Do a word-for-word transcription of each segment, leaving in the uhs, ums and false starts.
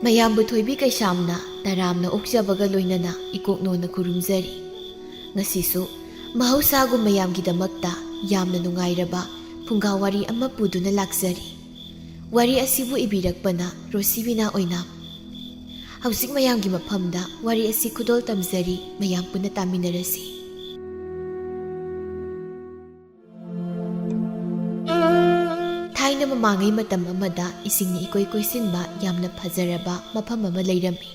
ꯃꯌꯥꯝꯕꯨ ꯊꯣꯏꯕꯤ ꯀꯩꯁꯥꯝꯅ ꯇꯔꯥꯝꯅ ꯑꯣꯛꯆꯕꯒ ꯂꯣꯏꯅꯅ ꯏꯀꯣꯛꯅꯣꯅ ꯈꯨꯔꯨꯝꯖꯔꯤ꯫ ꯉꯁꯤꯁꯨ ꯃꯍꯧꯁꯥꯒꯨꯝ ꯃꯌꯥꯝꯒꯤꯗꯃꯛꯇ ꯌꯥꯝꯅ ꯅꯨꯡꯉꯥꯏꯔꯕ ꯐꯨꯡꯒꯥ ꯋꯥꯔꯤ ꯑꯃ ꯄꯨꯗꯨꯅ ꯂꯥꯛꯆꯔꯤ꯫ ꯋꯥꯔꯤ ꯑꯁꯤꯕꯨ ꯏꯕꯤꯔꯛꯄꯅ ꯔꯣꯁꯤꯕꯤꯅꯥ ꯑꯣꯏꯅꯥꯝ꯫ ꯍꯧꯖꯤꯛ ꯃꯌꯥꯝꯒꯤ ꯃꯐꯝꯗ ꯋꯥꯔꯤ ꯑꯁꯤ ꯈꯨꯗꯣꯜ ꯇꯝꯖꯔꯤ, ꯃꯌꯥꯝ ꯄꯨꯟꯅ ꯇꯥꯃꯤꯟꯅꯔꯁꯤ꯫ ꯊꯥꯏꯅ ꯃꯃꯥꯡꯉꯩ ꯃꯇꯝ ꯑꯃꯗ ꯏꯁꯤꯡꯅ ꯏꯀꯣꯏ ꯀꯣꯏꯁꯤꯟꯕ ꯌꯥꯝꯅ ꯐꯖꯔꯕ ꯃꯐꯝ ꯑꯃ ꯂꯩꯔꯝꯃꯤ꯫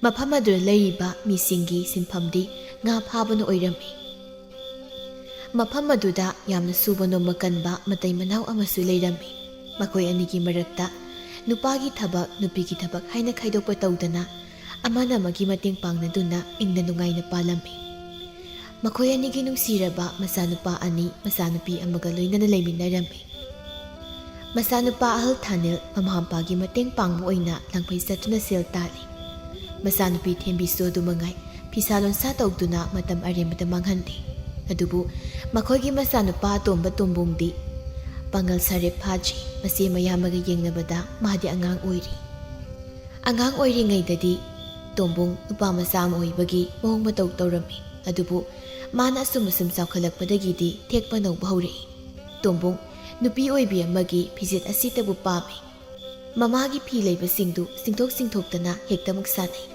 ꯃꯐꯝ ꯑꯗꯨꯗ ꯂꯩꯔꯤꯕ ꯃꯤꯁꯤꯡꯒꯤ ꯁꯤꯟꯐꯝꯗꯤ ꯉꯥ ꯐꯥꯕꯅ ꯑꯣꯏꯔꯝꯃꯤ꯫ ꯃꯐꯝ ꯑꯗꯨꯗ ꯌꯥꯝꯅ ꯁꯨꯕ ꯅꯣꯝꯕ ꯀꯟꯕ ꯃꯇꯩ ꯃꯅꯥꯎ ꯑꯃꯁꯨ ꯂꯩꯔꯝꯃꯤ꯫ ꯃꯈꯣꯏ ꯑꯅꯤꯒꯤ ꯃꯔꯛꯇ ꯅꯨꯄꯥꯒꯤ ꯊꯕꯛ, ꯅꯨꯄꯤꯒꯤ ꯊꯕꯛ ꯍꯥꯏꯅ ꯈꯥꯏꯗꯣꯛꯄ ꯇꯧꯗꯅ ꯑꯃꯅ ꯑꯃꯒꯤ ꯃꯇꯦꯡ ꯄꯥꯡꯅꯗꯨꯅ ꯏꯪꯅ ꯅꯨꯡꯉꯥꯏꯅ ꯄꯥꯜꯂꯝꯃꯤ꯫ ꯃꯈꯣꯏ ꯑꯅꯤꯒꯤ ꯅꯨꯡꯁꯤꯔꯕ ꯃꯆꯥꯅꯨꯄꯥ ꯑꯅꯤ, ꯃꯆꯥꯅꯨꯄꯤ ꯑꯃꯒ ꯂꯣꯏꯅꯅ ꯂꯩꯃꯤꯟꯅꯔꯝꯃꯤ꯫ ꯃꯆꯥꯅꯨꯄꯥ ꯑꯍꯜ ꯊꯥꯅꯤꯜ ꯃꯃꯥ ꯃꯄꯥꯒꯤ ꯃꯇꯦꯡ ꯄꯥꯡꯕ ꯑꯣꯏꯅ ꯂꯪꯐꯩ ꯆꯠꯇꯨꯅ ꯁꯦꯜ ꯇꯥꯜꯂꯤ꯫ ꯃꯆꯥꯅꯨꯄꯤ ꯊꯦꯝꯕꯤꯁꯨ ꯑꯗꯨ ꯃꯉꯥꯏ, ꯐꯤꯁꯥ ꯂꯣꯟꯁꯥ ꯇꯧꯗꯨꯅ ꯃꯇꯝ ꯑꯔꯦꯝꯕꯗ ꯃꯥꯡꯍꯟꯗꯦ꯫ ꯑꯗꯨꯕꯨ ꯃꯈꯣꯏꯒꯤ ꯃꯆꯥꯅꯨꯄꯥ ꯑꯇꯣꯝꯕ ꯇꯣꯝꯕꯣꯡꯗꯤ ꯄꯥꯡꯒꯜ ꯁꯥꯔꯦꯞ ꯐꯥꯗ꯭ꯔꯤ꯫ ꯃꯆꯦ ꯃꯌꯥꯝꯕꯒ ꯌꯦꯡꯅꯕꯗ ꯃꯥꯗꯤ ꯑꯉꯥꯡ ꯑꯣꯏꯔꯤ꯫ ꯑꯉꯥꯡ ꯑꯣꯏꯔꯤꯉꯩꯗꯗꯤ ꯇꯣꯝꯕꯣꯡ ꯅꯨꯄꯥ ꯃꯆꯥ ꯑꯃ ꯑꯣꯏꯕꯒꯤ ꯃꯑꯣꯡ ꯃꯇꯧ ꯇꯧꯔꯝꯃꯤ꯫ ꯑꯗꯨꯕꯨ ꯃꯥꯅ ꯑꯁꯨꯝ ꯑꯁꯨꯝ ꯆꯥꯎꯈꯠꯂꯛꯄꯗꯒꯤꯗꯤ ꯊꯦꯛꯄ ꯅꯧꯕ ꯍꯧꯔꯛꯏ꯫ ꯇꯣꯝꯕꯣꯡ ꯅꯨꯄꯤ ꯑꯣꯏꯕꯤ ꯑꯃꯒꯤ ꯐꯤꯖꯦꯠ ꯑꯁꯤꯇꯕꯨ ꯄꯥꯝꯃꯤ꯫ ꯃꯃꯥꯒꯤ ꯐꯤ ꯂꯩꯕꯁꯤꯡꯗꯨ ꯆꯤꯡꯊꯣꯛ ꯆꯤꯡꯊꯣꯛꯇꯅ ꯍꯦꯛꯇꯃꯛ ꯁꯥꯟꯅꯩ꯫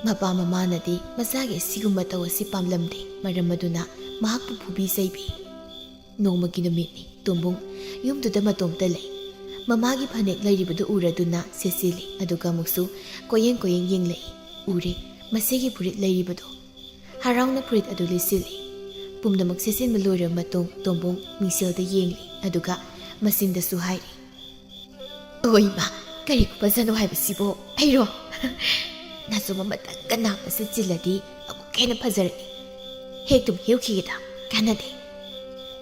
ꯃꯄꯥ ꯃꯃꯥꯅꯗꯤ ꯃꯆꯥꯒꯤ ꯑꯁꯤꯒꯨꯝꯕ ꯃꯇꯧ ꯑꯁꯤ ꯄꯥꯝꯂꯝꯗꯦ, ꯃꯔꯝ ꯑꯗꯨꯅ ꯃꯍꯥꯛꯄꯨ ꯐꯨꯕꯤ ꯆꯩꯕꯤ꯫ ꯅꯣꯡꯃꯒꯤ ꯅꯨꯃꯤꯠꯅꯤ꯫ ꯇꯣꯝꯕꯣꯡ ꯌꯨꯝꯗꯨꯗ ꯃꯇꯣꯝꯇ ꯂꯩ꯫ ꯃꯃꯥꯒꯤ ꯐꯅꯦꯛ ꯂꯩꯔꯤꯕꯗꯨ ꯎꯔꯗꯨꯅ ꯁꯦꯠꯆꯤꯜꯂꯤ, ꯑꯗꯨꯒ ꯑꯃꯨꯛꯁꯨ ꯀꯣꯌꯦꯡ ꯀꯣꯌꯦꯡ ꯌꯦꯡꯂꯛꯏ꯫ ꯎꯔꯦ, ꯃꯁꯤꯒꯤ ꯐꯨꯔꯤꯠ ꯂꯩꯔꯤꯕꯗꯨ꯫ ꯍꯔꯥꯎꯅ ꯐꯨꯔꯤꯠ ꯑꯗꯨ ꯂꯤꯠꯁꯤꯜꯂꯤ꯫ ꯄꯨꯝꯅꯃꯛ ꯁꯦꯠꯆꯤꯟꯕ ꯂꯣꯏꯔꯕ ꯃꯇꯨꯡ ꯇꯣꯝꯕꯣꯡ ꯃꯤꯡꯁꯦꯜꯗ ꯌꯦꯡꯂꯤ, ꯑꯗꯨꯒ ꯃꯆꯤꯟꯗꯁꯨ ꯍꯥꯏꯔꯤ, "ꯑꯣꯏꯃ, ꯀꯔꯤ ꯈꯨꯐꯖꯅꯣ ꯍꯥꯏꯕꯁꯤꯕꯣ! ꯑꯩꯔꯣ? ꯅꯆꯨꯝ ꯑꯃꯇꯪꯒ ꯅꯥꯞꯅ ꯁꯦꯠꯆꯤꯜꯂꯗꯤ ꯑꯃꯨꯛꯀ ꯍꯦꯟꯅ ꯐꯖꯔꯛꯏ꯫ ꯍꯦꯛꯇꯨꯝ ꯍꯦꯛꯎꯈꯤꯒꯦꯗ, ꯀꯥꯟꯅꯗꯦ꯫"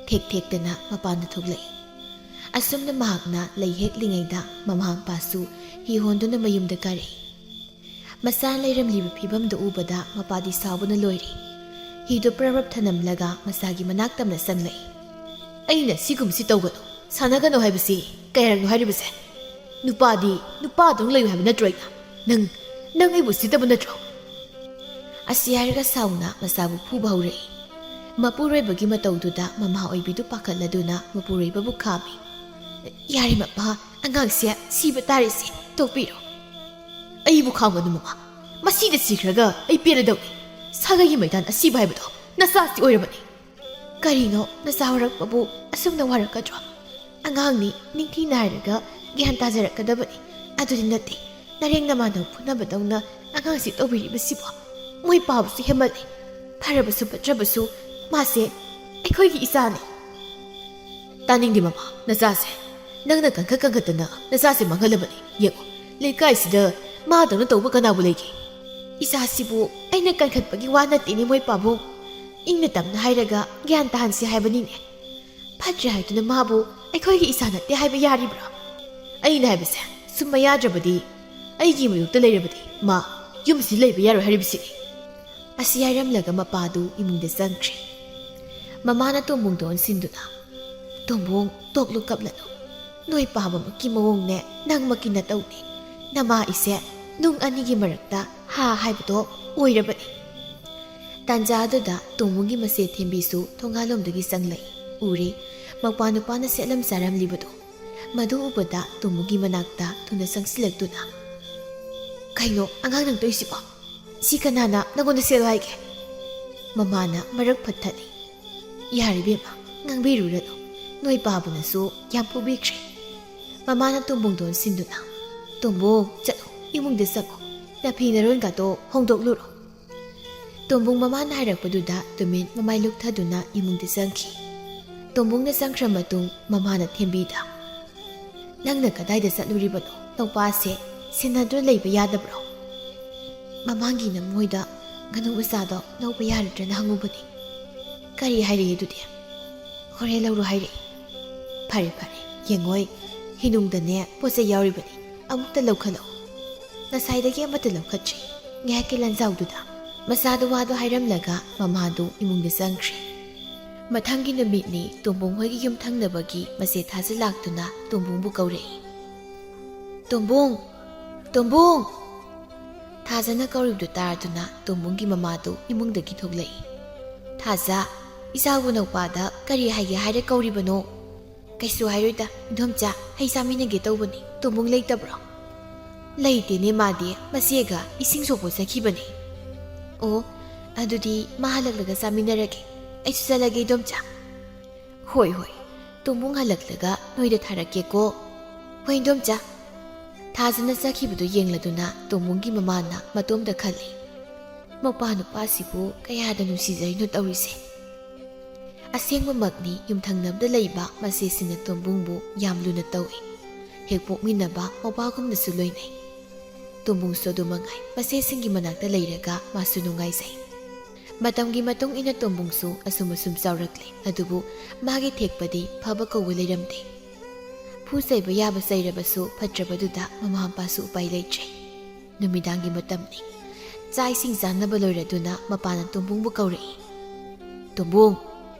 ꯊꯦꯛ ꯊꯦꯛꯇꯅ ꯃꯄꯥꯟꯗ ꯊꯣꯛꯂꯛꯏ꯫ ꯑꯁꯨꯝꯅ ꯃꯍꯥꯛꯅ ꯂꯩ ꯍꯦꯛꯂꯤꯉꯩꯗ ꯃꯃꯥ ꯃꯄꯥꯁꯨ ꯍꯤ ꯍꯣꯟꯗꯨꯅ ꯃꯌꯨꯝꯗ ꯀꯥꯔꯛꯏ꯫ ꯃꯆꯥ ꯂꯩꯔꯝꯂꯤꯕ ꯐꯤꯕꯝꯗꯨ ꯎꯕꯗ ꯃꯄꯥꯗꯤ ꯁꯥꯎꯕꯅ ꯂꯣꯏꯔꯦ꯫ ꯍꯤꯗꯨ ꯄ꯭ꯔꯞ ꯄ꯭ꯔꯞ ꯊꯅꯝꯂꯒ ꯃꯆꯥꯒꯤ ꯃꯅꯥꯛ ꯇꯝꯅ ꯆꯪꯂꯛꯏ꯫ "ꯑꯩꯅ ꯁꯤꯒꯨꯝꯕꯁꯤ ꯇꯧꯒꯅꯨ, ꯁꯥꯟꯅꯒꯅꯨ ꯍꯥꯏꯕꯁꯤ ꯀꯌꯥꯔꯛꯅꯣ ꯍꯥꯏꯔꯤꯕꯁꯦ? ꯅꯨꯄꯥꯗꯤ ꯅꯨꯄꯥꯗꯧꯅ ꯂꯩꯌꯨ ꯍꯥꯏꯕ ꯅꯠꯇ꯭ꯔꯣ ꯑꯩꯅ? ꯅꯪ, ꯅꯪ ꯑꯩꯕꯨ ꯎꯁꯤꯠꯇꯕ ꯅꯠꯇ꯭ꯔꯣ?" ꯑꯁꯤ ꯍꯥꯏꯔꯒ ꯁꯥꯎꯅ ꯃꯆꯥꯕꯨ ꯐꯨꯕ ꯍꯧꯔꯛꯏ꯫ ꯃꯄꯨꯔꯣꯏꯕꯒꯤ ꯃꯇꯧꯗꯨꯗ ꯃꯃꯥ ꯑꯣꯏꯕꯤꯗꯨ ꯄꯥꯈꯠꯂꯗꯨꯅ ꯃꯄꯨꯔꯣꯏꯕꯕꯨ ꯈꯥꯝꯃꯤ꯫ "ꯌꯥꯔꯦ ꯃꯄꯥ, ꯑꯉꯥꯡꯁꯦ ꯁꯤꯕ ꯇꯥꯔꯦꯁꯦ, ꯇꯣꯛꯄꯤꯔꯣ꯫ ꯑꯩꯕꯨ ꯈꯥꯝꯒꯅꯨ ꯃꯃꯥ, ꯃꯁꯤꯗ ꯁꯤꯈ꯭ꯔꯒ ꯑꯩ ꯄꯦꯜꯂꯗꯧꯅꯤ꯫ ꯁꯥꯒꯩꯒꯤ ꯃꯩꯇꯥꯟ ꯑꯁꯤꯕ ꯍꯥꯏꯕꯗꯣ ꯅꯆꯥꯁꯤ ꯑꯣꯏꯔꯕꯅꯤ꯫ ꯀꯔꯤꯅꯣ ꯅꯆꯥ ꯋꯥꯔꯛꯄꯕꯨ ꯑꯁꯨꯝꯅ ꯋꯥꯔꯛꯀꯗ꯭ꯔꯣ? ꯑꯉꯥꯡꯅꯤ, ꯅꯤꯡꯊꯤ ꯅꯥꯏꯔꯒ ꯒ꯭ꯌꯥꯟ ꯇꯥꯖꯔꯛꯀꯗꯕꯅꯤ꯫ ꯑꯗꯨꯗꯤ ꯅꯠꯇꯦ, ꯅꯔꯦꯡ ꯅꯃꯥꯟꯅꯕ ꯐꯨꯅꯕꯗꯧꯅ ꯑꯉꯥꯡꯁꯤ ꯇꯧꯕꯤꯔꯤꯕꯁꯤꯕꯣ? ꯃꯣꯏ ꯄꯥꯕꯁꯨ ꯍꯦꯟꯃꯜꯂꯦ꯫ ꯐꯔꯕꯁꯨ ꯐꯠꯇ꯭ꯔꯕꯁꯨ ꯃꯥꯁꯦ ꯑꯩꯈꯣꯏꯒꯤ ꯏꯆꯥꯅꯤ꯫" "ꯇꯥꯅꯤꯡꯗꯦ ꯃꯃꯥ, ꯅꯆꯥꯁꯦ꯫ ꯅꯪꯅ ꯀꯟꯈꯠ ꯀꯟꯈꯠꯇꯅ ꯅꯆꯥꯁꯦ ꯃꯥꯡꯍꯜꯂꯕꯅꯤ꯫ ꯌꯦꯡꯉꯣ, ꯂꯩꯀꯥꯏꯁꯤꯗ ꯃꯥꯗꯧꯅ ꯇꯧꯕ ꯀꯅꯥꯕꯨ ꯂꯩꯒꯦ? ꯏꯆꯥꯁꯤꯕꯨ ꯑꯩꯅ ꯀꯟꯈꯠꯄꯒꯤ ꯋꯥ ꯅꯠꯇꯦꯅꯦ ꯃꯣꯏ ꯄꯥꯕꯨꯡ꯫ ꯏꯪꯅ ꯇꯞꯅ ꯍꯥꯏꯔꯒ ꯒ꯭ꯌꯥꯟ ꯇꯥꯍꯟꯁꯤ ꯍꯥꯏꯕꯅꯤꯅꯦ꯫ ꯐꯠꯇ꯭ꯔꯦ ꯍꯥꯏꯗꯨꯅ ꯃꯥꯕꯨ ꯑꯩꯈꯣꯏꯒꯤ ꯏꯆꯥ ꯅꯠꯇꯦ ꯍꯥꯏꯕ ꯌꯥꯔꯤꯕ꯭ꯔꯥ? ꯑꯩꯅ ꯍꯥꯏꯕꯁꯦ ꯁꯨꯝꯕ ꯌꯥꯗ꯭ꯔꯕꯗꯤ, ꯑꯩꯒꯤ ꯃꯥꯌꯣꯛꯇ ꯂꯩꯔꯕꯗꯤ ꯃꯥ ꯌꯨꯝꯁꯤ ꯂꯩꯕ ꯌꯥꯔꯣꯏ ꯍꯥꯏꯔꯤꯕꯁꯤꯅꯤ꯫" ꯑꯁꯤ ꯍꯥꯏꯔꯝꯂꯒ ꯃꯄꯥꯗꯨ ꯏꯃꯨꯡꯗ ꯆꯪꯈ꯭ꯔꯦ꯫ ꯃꯃꯥꯅ ꯇꯣꯝꯕꯨꯡꯗ ꯑꯣꯟꯁꯤꯟꯗꯨꯅ, "ꯇꯣꯝꯕꯨꯡ, ꯇꯣꯛꯂꯨ, ꯀꯞꯂꯅꯨ꯫ ꯅꯣꯏ ꯄꯥꯕꯃꯛꯀꯤ ꯃꯑꯣꯡꯅꯦ, ꯅꯪꯃꯛꯀꯤ ꯅꯇꯧꯅꯦ꯫ ꯅꯃꯥ ꯑꯩꯁꯦ ꯅꯨꯡ ꯑꯅꯤꯒꯤ ꯃꯔꯛꯇ ꯍꯥ ꯍꯥꯏꯕꯗꯣ ꯑꯣꯏꯔꯕꯅꯤ꯫" ꯇꯥꯟꯖꯥ ꯑꯗꯨꯗ ꯇꯣꯝꯕꯨꯡꯒꯤ ꯃꯆꯦ ꯊꯦꯝꯕꯤꯁꯨ ꯊꯣꯡꯒꯥꯜꯂꯣꯝꯗꯒꯤ ꯆꯪꯂꯛꯏ꯫ ꯎꯔꯦ, ꯃꯧꯄ꯭ꯋꯥ ꯅꯨꯄꯥꯅ ꯁꯦꯠꯂꯝ ꯆꯥꯔꯝꯂꯤꯕꯗꯣ꯫ ꯃꯗꯨ ꯎꯕꯗ ꯇꯣꯝꯕꯨꯡꯒꯤ ꯃꯅꯥꯛꯇ ꯊꯨꯅ ꯆꯪꯁꯤꯜꯂꯛꯇꯨꯅ, "ꯀꯩꯅꯣ ꯑꯉꯥꯡ ꯅꯪ ꯇꯧꯏꯁꯤꯕꯣ? ꯁꯤ ꯀꯅꯥꯅ ꯅꯪꯉꯣꯟꯗ ꯁꯦꯠꯂꯣ ꯍꯥꯏꯒꯦ?" ꯃꯃꯥꯅ ꯃꯔꯛ ꯐꯠꯊꯠꯂꯤ꯫ "ꯌꯥꯔꯦ ꯏꯕꯦꯝꯃ, ꯉꯥꯡꯕꯤꯔꯨꯔꯅꯨ꯫ ꯅꯣꯏ ꯄꯥꯕꯅꯁꯨ ꯌꯥꯝ ꯐꯨꯕꯤꯈ꯭ꯔꯦ꯫" ꯃꯃꯥꯅ ꯇꯣꯝꯕꯨꯡꯗ ꯑꯣꯟꯁꯤꯟꯗꯨꯅ, "ꯇꯣꯝꯕꯨꯡ, ꯆꯠꯂꯣ, ꯏꯃꯨꯡꯗ ꯆꯪꯉꯣ꯫ ꯅꯐꯤ ꯅꯔꯣꯟꯒꯗꯣ ꯍꯣꯡꯗꯣꯛꯂꯨꯔꯣ꯫" ꯇꯣꯝꯕꯨꯡ ꯃꯃꯥꯅ ꯍꯥꯏꯔꯛꯄꯗꯨꯗ ꯇꯨꯃꯤꯟ ꯃꯃꯥꯏ ꯂꯨꯞꯊꯗꯨꯅ ꯏꯃꯨꯡꯗ ꯆꯪꯈꯤ꯫ ꯇꯣꯝꯕꯨꯡꯅ ꯆꯪꯈ꯭ꯔ ꯃꯇꯨꯡ ꯃꯃꯥꯅ ꯊꯦꯝꯕꯤꯗ, "ꯅꯪꯅ ꯀꯗꯥꯏꯗ ꯆꯠꯂꯨꯔꯤꯕꯅꯣ? ꯅꯧꯄꯥꯁꯦ ꯁꯦꯟꯅꯗꯨꯅ ꯂꯩꯕ ꯌꯥꯗꯕ꯭ꯔꯣ? ꯃꯃꯥꯡꯒꯤ ꯅꯃꯣꯏꯗ ꯉꯥꯅꯨ ꯃꯆꯥꯗꯣ ꯂꯧꯕ ꯌꯥꯔꯗ꯭ꯔꯅ ꯍꯪꯉꯨꯕꯅꯤ꯫ ꯀꯔꯤ ꯍꯥꯏꯔꯛꯏ ꯑꯗꯨꯗꯤ?" "ꯍꯣꯔꯦꯟ ꯂꯧꯔꯣ ꯍꯥꯏꯔꯛꯏ꯫" "ꯐꯔꯦ ꯐꯔꯦ, ꯌꯦꯡꯉꯣꯏ, ꯍꯤꯅꯨꯡꯗꯅꯦ ꯄꯣꯠ ꯆꯩ ꯌꯥꯎꯔꯤꯕꯅꯤ, ꯑꯃꯨꯛꯇ ꯂꯧꯈꯠꯂꯛꯎ꯫" ꯉꯁꯥꯏꯗꯒꯤ ꯑꯃꯠꯇ ꯂꯧꯈꯠꯇ꯭ꯔꯤ꯫ ꯉꯥꯏꯍꯥꯛꯀꯤ ꯂꯟꯖꯥꯎꯗꯨꯗ ꯃꯆꯥꯗꯨ ꯋꯥꯗꯨ ꯍꯥꯏꯔꯝꯂꯒ ꯃꯃꯥꯗꯨ ꯏꯃꯨꯡꯗ ꯆꯪꯈ꯭ꯔꯦ꯫ ꯃꯊꯪꯒꯤ ꯅꯨꯃꯤꯠꯅꯤ ꯇꯣꯝꯕꯨꯡ ꯍꯣꯏꯒꯤ ꯌꯨꯝꯊꯪꯅꯕꯒꯤ ꯃꯆꯦ ꯊꯥꯖ ꯂꯥꯛꯇꯨꯅ ꯇꯣꯝꯕꯨꯡꯕꯨ ꯀꯧꯔꯛꯏ꯫ "ꯇꯣꯝꯕꯨꯡ! ꯇꯣꯝꯕꯨꯡ!" ꯊꯥꯖꯅ ꯀꯧꯔꯤꯕꯗꯨ ꯇꯥꯔꯗꯨꯅ ꯇꯣꯝꯕꯨꯡꯒꯤ ꯃꯃꯥꯗꯨ ꯏꯃꯨꯡꯗꯒꯤ ꯊꯣꯛꯂꯛꯏ꯫ "ꯊꯥꯖ, ꯏꯆꯥꯕꯨ ꯅꯧꯄꯥꯗ ꯀꯔꯤ ꯍꯥꯏꯒꯦ ꯍꯥꯏꯔ ꯀꯧꯔꯤꯕꯅꯣ?" "ꯀꯩꯁꯨ ꯍꯥꯏꯔꯣꯏꯗ, ꯏꯟꯗꯣꯝꯆꯥ, ꯍꯩ ꯆꯥꯃꯤꯟꯅꯒꯦ ꯇꯧꯕꯅꯤ꯫ ꯇꯣꯝꯕꯨꯡ ꯂꯩꯇꯕ꯭ꯔꯣ?" "ꯂꯩꯇꯦꯅꯦ, ꯃꯥꯗꯤ ꯃꯆꯦꯒ ꯏꯁꯤꯡ ꯁꯣꯛꯄ ꯆꯠꯈꯤꯕꯅꯦ꯫" "ꯑꯣ, ꯑꯗꯨꯗꯤ ꯃꯥ ꯍꯜꯂꯛꯂꯒ ꯆꯥꯃꯤꯟꯅꯔꯒꯦ꯫ ꯑꯩꯁꯨ ꯆꯠꯂꯒꯦ, ꯏꯟꯗꯣꯝꯆꯥ꯫" "ꯍꯣꯏ, ꯍꯣꯏ, ꯇꯣꯝꯕꯨꯡ ꯍꯜꯂꯛꯂꯒ ꯅꯣꯏꯗ ꯊꯥꯔꯛꯀꯦꯀꯣ꯫" "ꯍꯣꯏ, ꯏꯟꯗꯣꯝꯆꯥ꯫" ꯊꯥꯖꯅ ꯆꯠꯈꯤꯕꯗꯨ ꯌꯦꯡꯂꯗꯨꯅ ꯇꯣꯝꯕꯨꯡꯒꯤ ꯃꯃꯥꯅ ꯃꯇꯣꯝꯇ ꯈꯜꯂꯤ, "ꯃꯄꯥ ꯅꯨꯄꯥꯁꯤꯕꯨ ꯀꯌꯥꯗ ꯅꯨꯡꯁꯤꯖꯔꯤꯅꯣ ꯇꯧꯔꯤꯁꯦ?" ꯑꯁꯦꯡꯕꯃꯛꯅꯤ, ꯌꯨꯝꯊꯪꯅꯕꯗ ꯂꯩꯕ ꯃꯆꯦꯁꯤꯡꯅ ꯇꯣꯝꯕꯨꯡꯕꯨ ꯌꯥꯝ ꯂꯨꯅ ꯇꯧꯏ꯫ ꯍꯦꯛ ꯄꯣꯛꯃꯤꯟꯅꯕ ꯃꯄꯥꯒꯨꯝꯅꯁꯨ ꯂꯣꯏꯅꯩ꯫ ꯇꯣꯝꯕꯨꯡꯁꯨ ꯑꯗꯨ ꯃꯉꯥꯏ, ꯃꯆꯦꯁꯤꯡꯒꯤ ꯃꯅꯥꯛꯇ ꯂꯩꯔꯒ ꯃꯥꯁꯨ ꯅꯨꯡꯉꯥꯏꯖꯩ꯫ ꯃꯇꯝꯒꯤ ꯃꯇꯨꯡ ꯏꯟꯅ ꯇꯣꯝꯕꯨꯡꯁꯨ ꯑꯁꯨꯝ ꯑꯁꯨꯝ ꯆꯥꯎꯔꯛꯂꯦ꯫ ꯑꯗꯨꯕꯨ ꯃꯥꯒꯤ ꯊꯦꯛꯄꯗꯤ ꯐꯕ ꯀꯧꯕ ꯂꯩꯔꯝꯗꯦ꯫ ꯐꯨ ꯆꯩꯕ ꯌꯥꯕ ꯆꯩꯔꯕꯁꯨ ꯐꯠꯇ꯭ꯔꯕꯗꯨꯗ ꯃꯃꯥ ꯃꯄꯥꯁꯨ ꯎꯄꯥꯏ ꯂꯩꯇ꯭ꯔꯦ꯫ ꯅꯨꯃꯤꯗꯥꯡꯒꯤ ꯃꯇꯝꯅꯤ꯫ ꯆꯥꯛ ꯏꯁꯤꯡ ꯆꯥꯅꯕ ꯂꯣꯏꯔꯗꯨꯅ ꯃꯄꯥꯅ ꯇꯣꯝꯕꯨꯡꯕꯨ ꯀꯧꯔꯛꯏ꯫ "ꯇꯣꯝꯕꯨꯡ!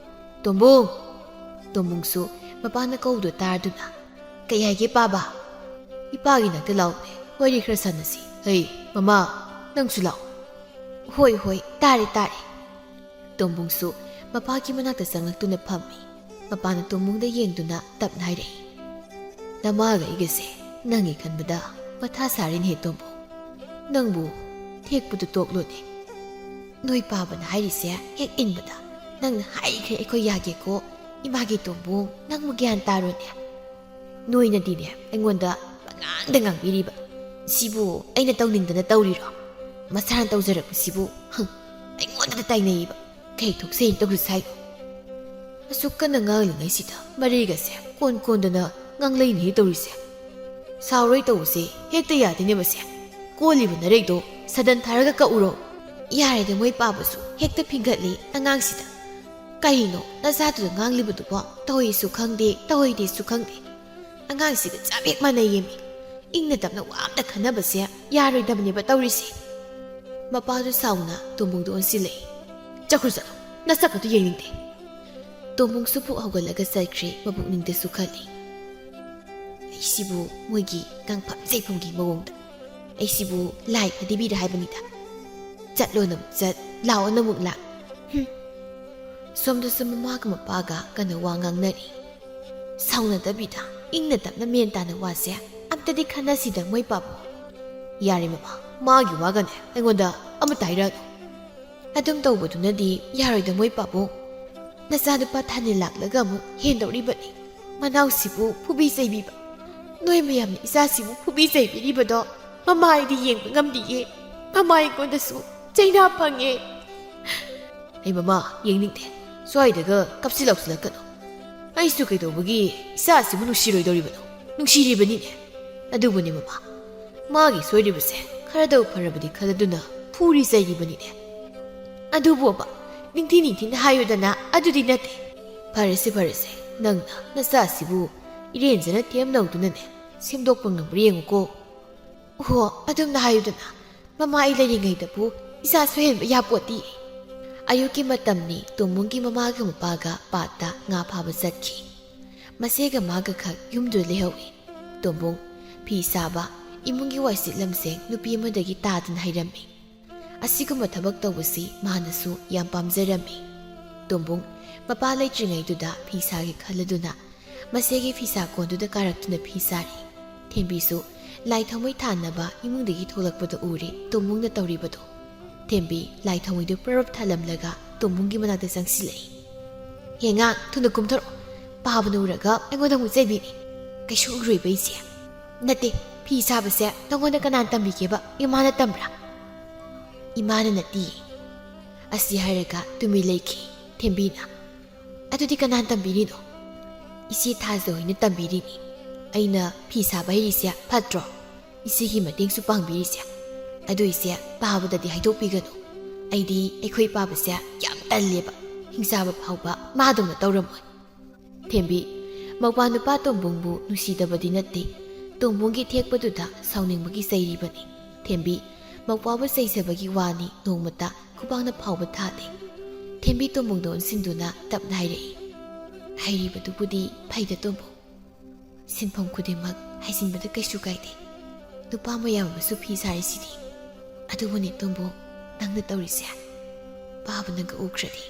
ꯇꯣꯝꯕꯨꯡ!" ꯇꯣꯝꯕꯨꯡꯁꯨ ꯃꯄꯥꯅ ꯀꯧꯕꯗꯨ ꯇꯥꯔꯗꯨꯅ, "ꯀꯩ ꯍꯥꯏꯒꯦ, ꯄꯥꯕ?" "ꯏꯄꯥꯒꯤ ꯅꯥꯛꯇ ꯂꯥꯛꯑꯣꯅꯦ, ꯋꯥꯔꯤ ꯈꯔ ꯁꯥꯟꯅꯁꯤ꯫ ꯍꯩ, ꯃꯃꯥ, ꯅꯪꯁꯨ ꯂꯥꯛꯑꯣ꯫" "ꯍꯣꯏ, ꯍꯣꯏ, ꯇꯥꯔꯦ, ꯇꯥꯔꯦ꯫" ꯇꯣꯝꯕꯨꯡꯁꯨ ꯃꯄꯥꯒꯤ ꯃꯅꯥꯛꯇ ꯆꯪꯂꯛꯇꯨꯅ ꯐꯝꯃꯤ꯫ ꯃꯄꯥꯅ ꯇꯣꯝꯕꯨꯡꯗ ꯌꯦꯡꯗꯨꯅ ꯇꯞꯅ ꯍꯥꯏꯔꯛꯏ, "ꯅꯃꯥꯒ ꯑꯩꯒꯁꯦ ꯅꯪꯒꯤ ꯈꯟꯕꯗ ꯃꯊꯥ ꯁꯥꯔꯦꯅꯦ, ꯇꯣꯝꯕꯨꯡ꯫ ꯅꯪꯕꯨ ꯊꯦꯛꯄꯗꯨ ꯇꯣꯛꯂꯣꯅꯦ꯫ ꯅꯣꯏ ꯄꯥꯕꯅ ꯍꯥꯏꯔꯤꯁꯦ ꯍꯦꯛ ꯏꯟꯕꯗ ꯅꯪꯅ ꯍꯥꯏꯈ꯭ꯔꯦ ꯑꯩꯈꯣꯏ ꯌꯥꯒꯦꯀꯣ, ꯏꯃꯥꯒꯤ ꯇꯣꯝꯕꯨꯡ, ꯅꯪꯕꯨ ꯒ꯭ꯌꯥꯟ ꯇꯥꯔꯣꯅꯦ꯫ ꯅꯣꯏꯅꯗꯤꯅꯦ ꯑꯩꯉꯣꯟꯗ ꯄꯉꯥꯡꯗ ꯉꯥꯡꯕꯤꯔꯤꯕ꯫ ꯁꯤꯕꯨ ꯑꯩꯅ ꯇꯧꯅꯤꯡꯗꯅ ꯇꯧꯔꯤꯔꯣ? ꯃꯁꯥꯅ ꯇꯧꯖꯔꯛꯄꯁꯤꯕꯨ, ꯍꯪ, ꯑꯩꯉꯣꯟꯗꯗ ꯇꯥꯏꯅꯩꯌꯦꯕ꯫ ꯀꯩ ꯊꯣꯛꯁꯦꯅ ꯇꯧꯔꯨꯁꯦ ꯍꯥꯏꯅꯣ? ꯑꯁꯨꯛ ꯀꯟꯅ ꯉꯥꯡꯂꯤꯉꯩꯁꯤꯗ ꯃꯔꯩꯒꯁꯦ ꯀꯣꯟ ꯀꯣꯟꯗꯅ ꯉꯥꯡꯂꯩꯅꯦ ꯇꯧꯔꯤꯁꯦ꯫ ꯁꯥꯎꯔꯣꯏ ꯇꯧꯕꯁꯦ ꯍꯦꯛꯇ ꯌꯥꯗꯦꯅꯦ ꯃꯁꯦ꯫ ꯀꯣꯜꯂꯤꯕ ꯅꯔꯩꯗꯣ ꯁꯗꯟ ꯊꯥꯔꯒ ꯀꯛꯎꯔꯣ?" ꯌꯥꯔꯦꯗ, ꯃꯣꯏ ꯄꯥꯕꯁꯨ ꯍꯦꯛꯇ ꯐꯤꯡꯒꯠꯂꯤ ꯑꯉꯥꯡꯁꯤꯗ꯫ "ꯀꯩꯅꯣ ꯅꯆꯥꯗꯨꯗ ꯉꯥꯡꯂꯤꯕꯗꯨꯕꯣ? ꯇꯧꯏꯁꯨ ꯈꯪꯗꯦ, ꯇꯧꯏꯗꯦꯁꯨ ꯈꯪꯗꯦ꯫ ꯑꯉꯥꯡꯁꯤꯒ ꯆꯞ ꯍꯦꯛ ꯃꯥꯟꯅꯩꯌꯦꯃꯤ꯫ ꯏꯪꯅ ꯇꯞꯅ ꯋꯥ ꯑꯝꯇ ꯈꯟꯅꯕꯁꯦ ꯌꯥꯔꯣꯏꯗꯕꯅꯦꯕ ꯇꯧꯔꯤꯁꯦ꯫" ꯃꯄꯥꯗꯨ ꯁꯥꯎꯅ ꯇꯣꯝꯕꯨꯡꯗ ꯑꯣꯟꯁꯤꯜꯂꯛꯏ꯫ "ꯆꯠꯈ꯭ꯔꯣ, ꯆꯠꯂꯣ, ꯅꯁꯛ ꯑꯗꯨ ꯌꯦꯡꯅꯤꯡꯗꯦ꯫" ꯇꯣꯝꯕꯨꯡꯁꯨ ꯄꯨꯛ ꯍꯧꯒꯠꯂꯒ ꯆꯠꯈ꯭ꯔꯦ, ꯃꯄꯨꯛꯅꯤꯡꯗꯁꯨ ꯈꯜꯂꯤ, ꯑꯩꯁꯤꯕꯨ ꯃꯣꯏꯒꯤ ꯀꯪꯐꯝ ꯆꯩꯐꯝꯒꯤ ꯃꯑꯣꯡꯗ꯫ ꯑꯩꯁꯤꯕꯨ ꯂꯥꯏ ꯐꯗꯤꯕꯤꯔ ꯍꯥꯏꯕꯅꯤꯗ꯫ ꯆꯠꯂꯣꯅ ꯑꯃꯨꯛ ꯆꯠ, ꯂꯥꯛꯑꯣꯅ ꯑꯃꯨꯛ ꯂꯥꯛ꯫ ꯍꯨꯝ꯫ ꯁꯣꯝꯗꯁꯨ ꯃꯃꯥꯒ ꯃꯄꯥꯒ ꯀꯟꯅ ꯋꯥ ꯉꯥꯡꯅꯔꯤ꯫ ꯁꯥꯎꯅꯗꯕꯤꯗ ꯏꯪꯅ ꯇꯞꯅ ꯃꯦꯟ ꯇꯥꯅ ꯋꯥꯁꯦ ꯑꯝꯇꯗꯤ ꯈꯟꯅꯁꯤꯗ ꯃꯣꯏ ꯄꯥꯕꯨꯡ꯫ ꯌꯥꯔꯦ ꯃꯃꯥ, ꯃꯥꯒꯤ ꯋꯥꯒꯅꯦ ꯑꯩꯉꯣꯟꯗ ꯑꯃꯠꯇ ꯍꯥꯏꯔꯛꯑꯅꯨ꯫ ꯑꯗꯨꯝ ꯇꯧꯕꯗꯨꯅꯗꯤ ꯌꯥꯔꯣꯏꯗ ꯃꯣꯏ ꯄꯥꯕꯨꯡ꯫ ꯅꯆꯥꯅꯨꯄꯥ ꯊꯥꯅꯤꯜ ꯂꯥꯛꯂꯒ ꯑꯃꯨꯛ ꯍꯦꯟꯗꯧꯔꯤꯕꯅꯤ꯫ ꯃꯅꯥꯎꯁꯤꯕꯨ ꯐꯨꯕꯤ ꯆꯩꯕꯤꯕ꯫ ꯅꯣꯏ ꯃꯌꯥꯝꯅ ꯏꯆꯥꯁꯤꯕꯨ ꯐꯨꯕꯤ ꯆꯩꯕꯤꯔꯤꯕꯗꯣ ꯃꯃꯥ ꯑꯩꯗꯤ ꯌꯦꯡꯕ ꯉꯝꯗꯤꯌꯦ꯫ ꯃꯃꯥ ꯑꯩꯉꯣꯟꯗꯁꯨ ꯆꯩꯅꯥ ꯐꯪꯉꯦ꯫ ꯑꯩ ꯃꯃꯥ ꯌꯦꯡꯅꯤꯡꯗꯦ꯫ ꯁ꯭ꯋꯥꯏꯗꯒ ꯀꯞꯁꯤꯜ ꯂꯥꯎꯁꯤꯜꯂꯛꯀꯅꯨ꯫ ꯑꯩꯁꯨ ꯀꯩꯗꯧꯕꯒꯤ ꯏꯆꯥꯁꯤꯕꯨ ꯅꯨꯡꯁꯤꯔꯣꯏꯗꯧꯔꯤꯕꯅꯣ? ꯅꯨꯡꯁꯤꯔꯤꯕꯅꯤꯅꯦ꯫ ꯑꯗꯨꯕꯨꯅꯦ ꯃꯃꯥ, ꯃꯥꯒꯤ ꯁꯣꯏꯔꯤꯕꯁꯦ ꯈꯔꯗꯧ ꯐꯔꯕꯗꯤ ꯈꯜꯂꯗꯨꯅ ꯐꯨꯔꯤ ꯆꯩꯔꯤꯕꯅꯤꯅꯦ꯫ ꯑꯗꯨꯕꯨ ꯑꯃ ꯅꯤꯡꯊꯤ ꯅꯤꯡꯊꯤꯅ ꯍꯥꯏꯌꯨꯗꯅ꯫ ꯑꯗꯨꯗꯤ ꯅꯠꯇꯦ꯫ ꯐꯔꯦꯁꯦ, ꯐꯔꯦꯁꯦ, ꯅꯪꯅ ꯅꯆꯥꯁꯤꯕꯨ ꯏꯔꯦꯟꯖꯅ ꯊꯦꯝꯅꯧꯗꯨꯅꯅꯦ ꯁꯦꯝꯗꯣꯛꯄ ꯉꯝꯕ꯭ꯔꯥ ꯌꯦꯡꯉꯨꯀꯣ꯫ ꯑꯣꯍꯣ, ꯑꯗꯨꯝꯅ ꯍꯥꯏꯌꯨꯗꯅ꯫ ꯃꯃꯥ ꯑꯩ ꯂꯩꯔꯤꯉꯩꯗꯕꯨ ꯏꯆꯥ ꯁꯣꯏꯍꯟꯕ ꯌꯥꯄꯣꯠꯇꯤ꯫ ꯑꯌꯨꯛꯀꯤ ꯃꯇꯝꯅꯤ꯫ ꯇꯣꯝꯕꯨꯡꯒꯤ ꯃꯃꯥꯒ ꯃꯄꯥꯒ ꯄꯥꯠꯇ ꯉꯥ ꯐꯥꯕ ꯆꯠꯈꯤ꯫ ꯃꯆꯦꯒ ꯃꯥꯒ ꯈꯛ ꯌꯨꯝꯗꯨꯗ ꯂꯩꯍꯧꯏ꯫ ꯇꯣꯝꯕꯨꯡ ꯐꯤ ꯁꯥꯕ, ꯏꯃꯨꯡꯒꯤ ꯋꯥꯏꯁꯤꯠ ꯂꯝꯁꯦꯡ ꯅꯨꯄꯤ ꯑꯃꯗꯒꯤ ꯇꯥꯗꯅ ꯍꯩꯔꯝꯃꯤ꯫ ꯑꯁꯤꯒꯨꯝꯕ ꯊꯕꯛ ꯇꯧꯕꯁꯤ ꯃꯥꯅꯁꯨ ꯌꯥꯝ ꯄꯥꯝꯖꯔꯝꯃꯤ꯫ ꯇꯣꯝꯕꯨꯡ ꯃꯄꯥ ꯂꯩꯇ꯭ꯔꯤꯉꯩꯗꯨꯗ ꯐꯤ ꯁꯥꯒꯦ ꯈꯜꯂꯗꯨꯅ ꯃꯆꯦꯒꯤ ꯐꯤꯁꯥ ꯀꯣꯟꯗꯨꯗ ꯀꯥꯔꯛꯇꯨꯅ ꯐꯤ ꯁꯥꯔꯤ꯫ ꯊꯦꯝꯕꯤꯁꯨ ꯂꯥꯏ ꯊꯥꯎꯃꯩ ꯊꯥꯅꯕ ꯏꯃꯨꯡꯗꯒꯤ ꯊꯣꯛꯂꯛꯄꯗ ꯎꯔꯦ ꯇꯣꯝꯕꯨꯡꯅ ꯇꯧꯔꯤꯕꯗꯣ꯫ ꯊꯦꯝꯕꯤ ꯂꯥꯏ ꯊꯥꯎꯃꯩꯗꯨ ꯄꯔꯞ ꯊꯥꯜꯂꯝꯂꯒ ꯇꯣꯝꯕꯨꯡꯒꯤ ꯃꯅꯥꯛꯇ ꯆꯪꯁꯤꯜꯂꯛꯏ꯫ "ꯍꯦ ꯑꯉꯥꯡ, ꯊꯨꯅ ꯀꯨꯝꯊꯔꯛꯑꯣ꯫ ꯄꯥꯕꯅ ꯎꯔꯒ ꯑꯩꯉꯣꯟꯗ ꯑꯃꯨꯛ ꯆꯩꯕꯤꯅꯤ꯫ ꯀꯩꯁꯨ ꯎꯔꯣꯏꯕ ꯏꯆꯦ꯫ ꯅꯠꯇꯦ, ꯐꯤ ꯁꯥꯕꯁꯦ ꯅꯉꯣꯟꯗ ꯀꯅꯥꯅ ꯇꯝꯕꯤꯒꯦꯕ? ꯏꯃꯥꯅ ꯇꯝꯕ꯭ꯔꯥ?" "ꯏꯃꯥꯅ ꯅꯠꯇꯤꯌꯦ꯫" ꯑꯁꯤ ꯍꯥꯏꯔꯒ ꯇꯨꯃꯤꯟ ꯂꯩꯈꯤ꯫ ꯊꯦꯝꯕꯤꯅ, "ꯑꯗꯨꯗꯤ ꯀꯅꯥꯅ ꯇꯝꯕꯤꯔꯤꯅꯣ?" "ꯏꯆꯦ ꯊꯥꯖ ꯍꯣꯏꯅ ꯇꯝꯕꯤꯔꯤꯅꯤ꯫ ꯑꯩꯅ ꯐꯤ ꯁꯥꯕ ꯍꯩꯔꯤꯁꯦ ꯐꯠꯇ꯭ꯔꯣ? ꯏꯆꯦꯒꯤ ꯃꯇꯦꯡꯁꯨ ꯄꯥꯡꯕꯤꯔꯤꯁꯦ꯫ ꯑꯗꯨ ꯏꯆꯦ, ꯄꯥꯕꯗꯗꯤ ꯍꯥꯏꯗꯣꯛꯄꯤꯒꯅꯨ꯫ ꯑꯩꯗꯤ ꯑꯩꯈꯣꯏ ꯄꯥꯕꯁꯦ ꯌꯥꯝ ꯇꯜꯂꯦꯕ꯫ ꯍꯤꯡꯆꯥꯕ ꯐꯥꯎꯕ ꯃꯥꯗꯧꯅ ꯇꯧꯔꯝꯃꯣꯏ꯫" ꯊꯦꯝꯕꯤ ꯃꯧꯄ꯭ꯋꯥ ꯅꯨꯄꯥ ꯇꯣꯝꯕꯨꯡꯕꯨ ꯅꯨꯡꯁꯤꯗꯕꯗꯤ ꯅꯠꯇꯦ꯫ ꯇꯣꯝꯕꯨꯡꯒꯤ ꯊꯦꯛꯄꯗꯨꯗ ꯁꯥꯎꯅꯤꯡꯕꯒꯤ ꯆꯩꯔꯤꯕꯅꯤ꯫ ꯊꯦꯝꯕꯤ ꯃꯧꯄ꯭ꯋꯥꯕꯨ ꯆꯩꯖꯕꯒꯤ ꯋꯥꯅꯤ ꯅꯣꯡꯃꯇ ꯈꯨꯕꯥꯛꯅ ꯐꯥꯎꯕ ꯊꯥꯗꯦ꯫ ꯊꯦꯝꯕꯤ ꯇꯣꯝꯕꯨꯡꯗ ꯑꯣꯟꯁꯤꯟꯗꯨꯅ ꯇꯞꯅ ꯍꯥꯏꯔꯛꯏ, "ꯍꯩꯔꯤꯕꯗꯨꯕꯨꯗꯤ ꯐꯩꯗ ꯇꯣꯝꯕꯨꯡ꯫ ꯁꯤꯟꯐꯝ ꯈꯨꯗꯤꯡꯃꯛ ꯍꯩꯖꯤꯟꯕꯗ ꯀꯩꯁꯨ ꯀꯥꯏꯗꯦ꯫ ꯅꯨꯄꯥ ꯃꯌꯥꯝ ꯑꯃꯁꯨ ꯐꯤ ꯁꯥꯔꯤꯁꯤꯗꯤ꯫ ꯑꯗꯨꯕꯨꯅꯦ ꯇꯣꯝꯕꯣ, ꯅꯪꯅ ꯇꯧꯔꯤꯁꯦ ꯄꯥꯕꯅꯒ ꯎꯈ꯭ꯔꯗꯤ꯫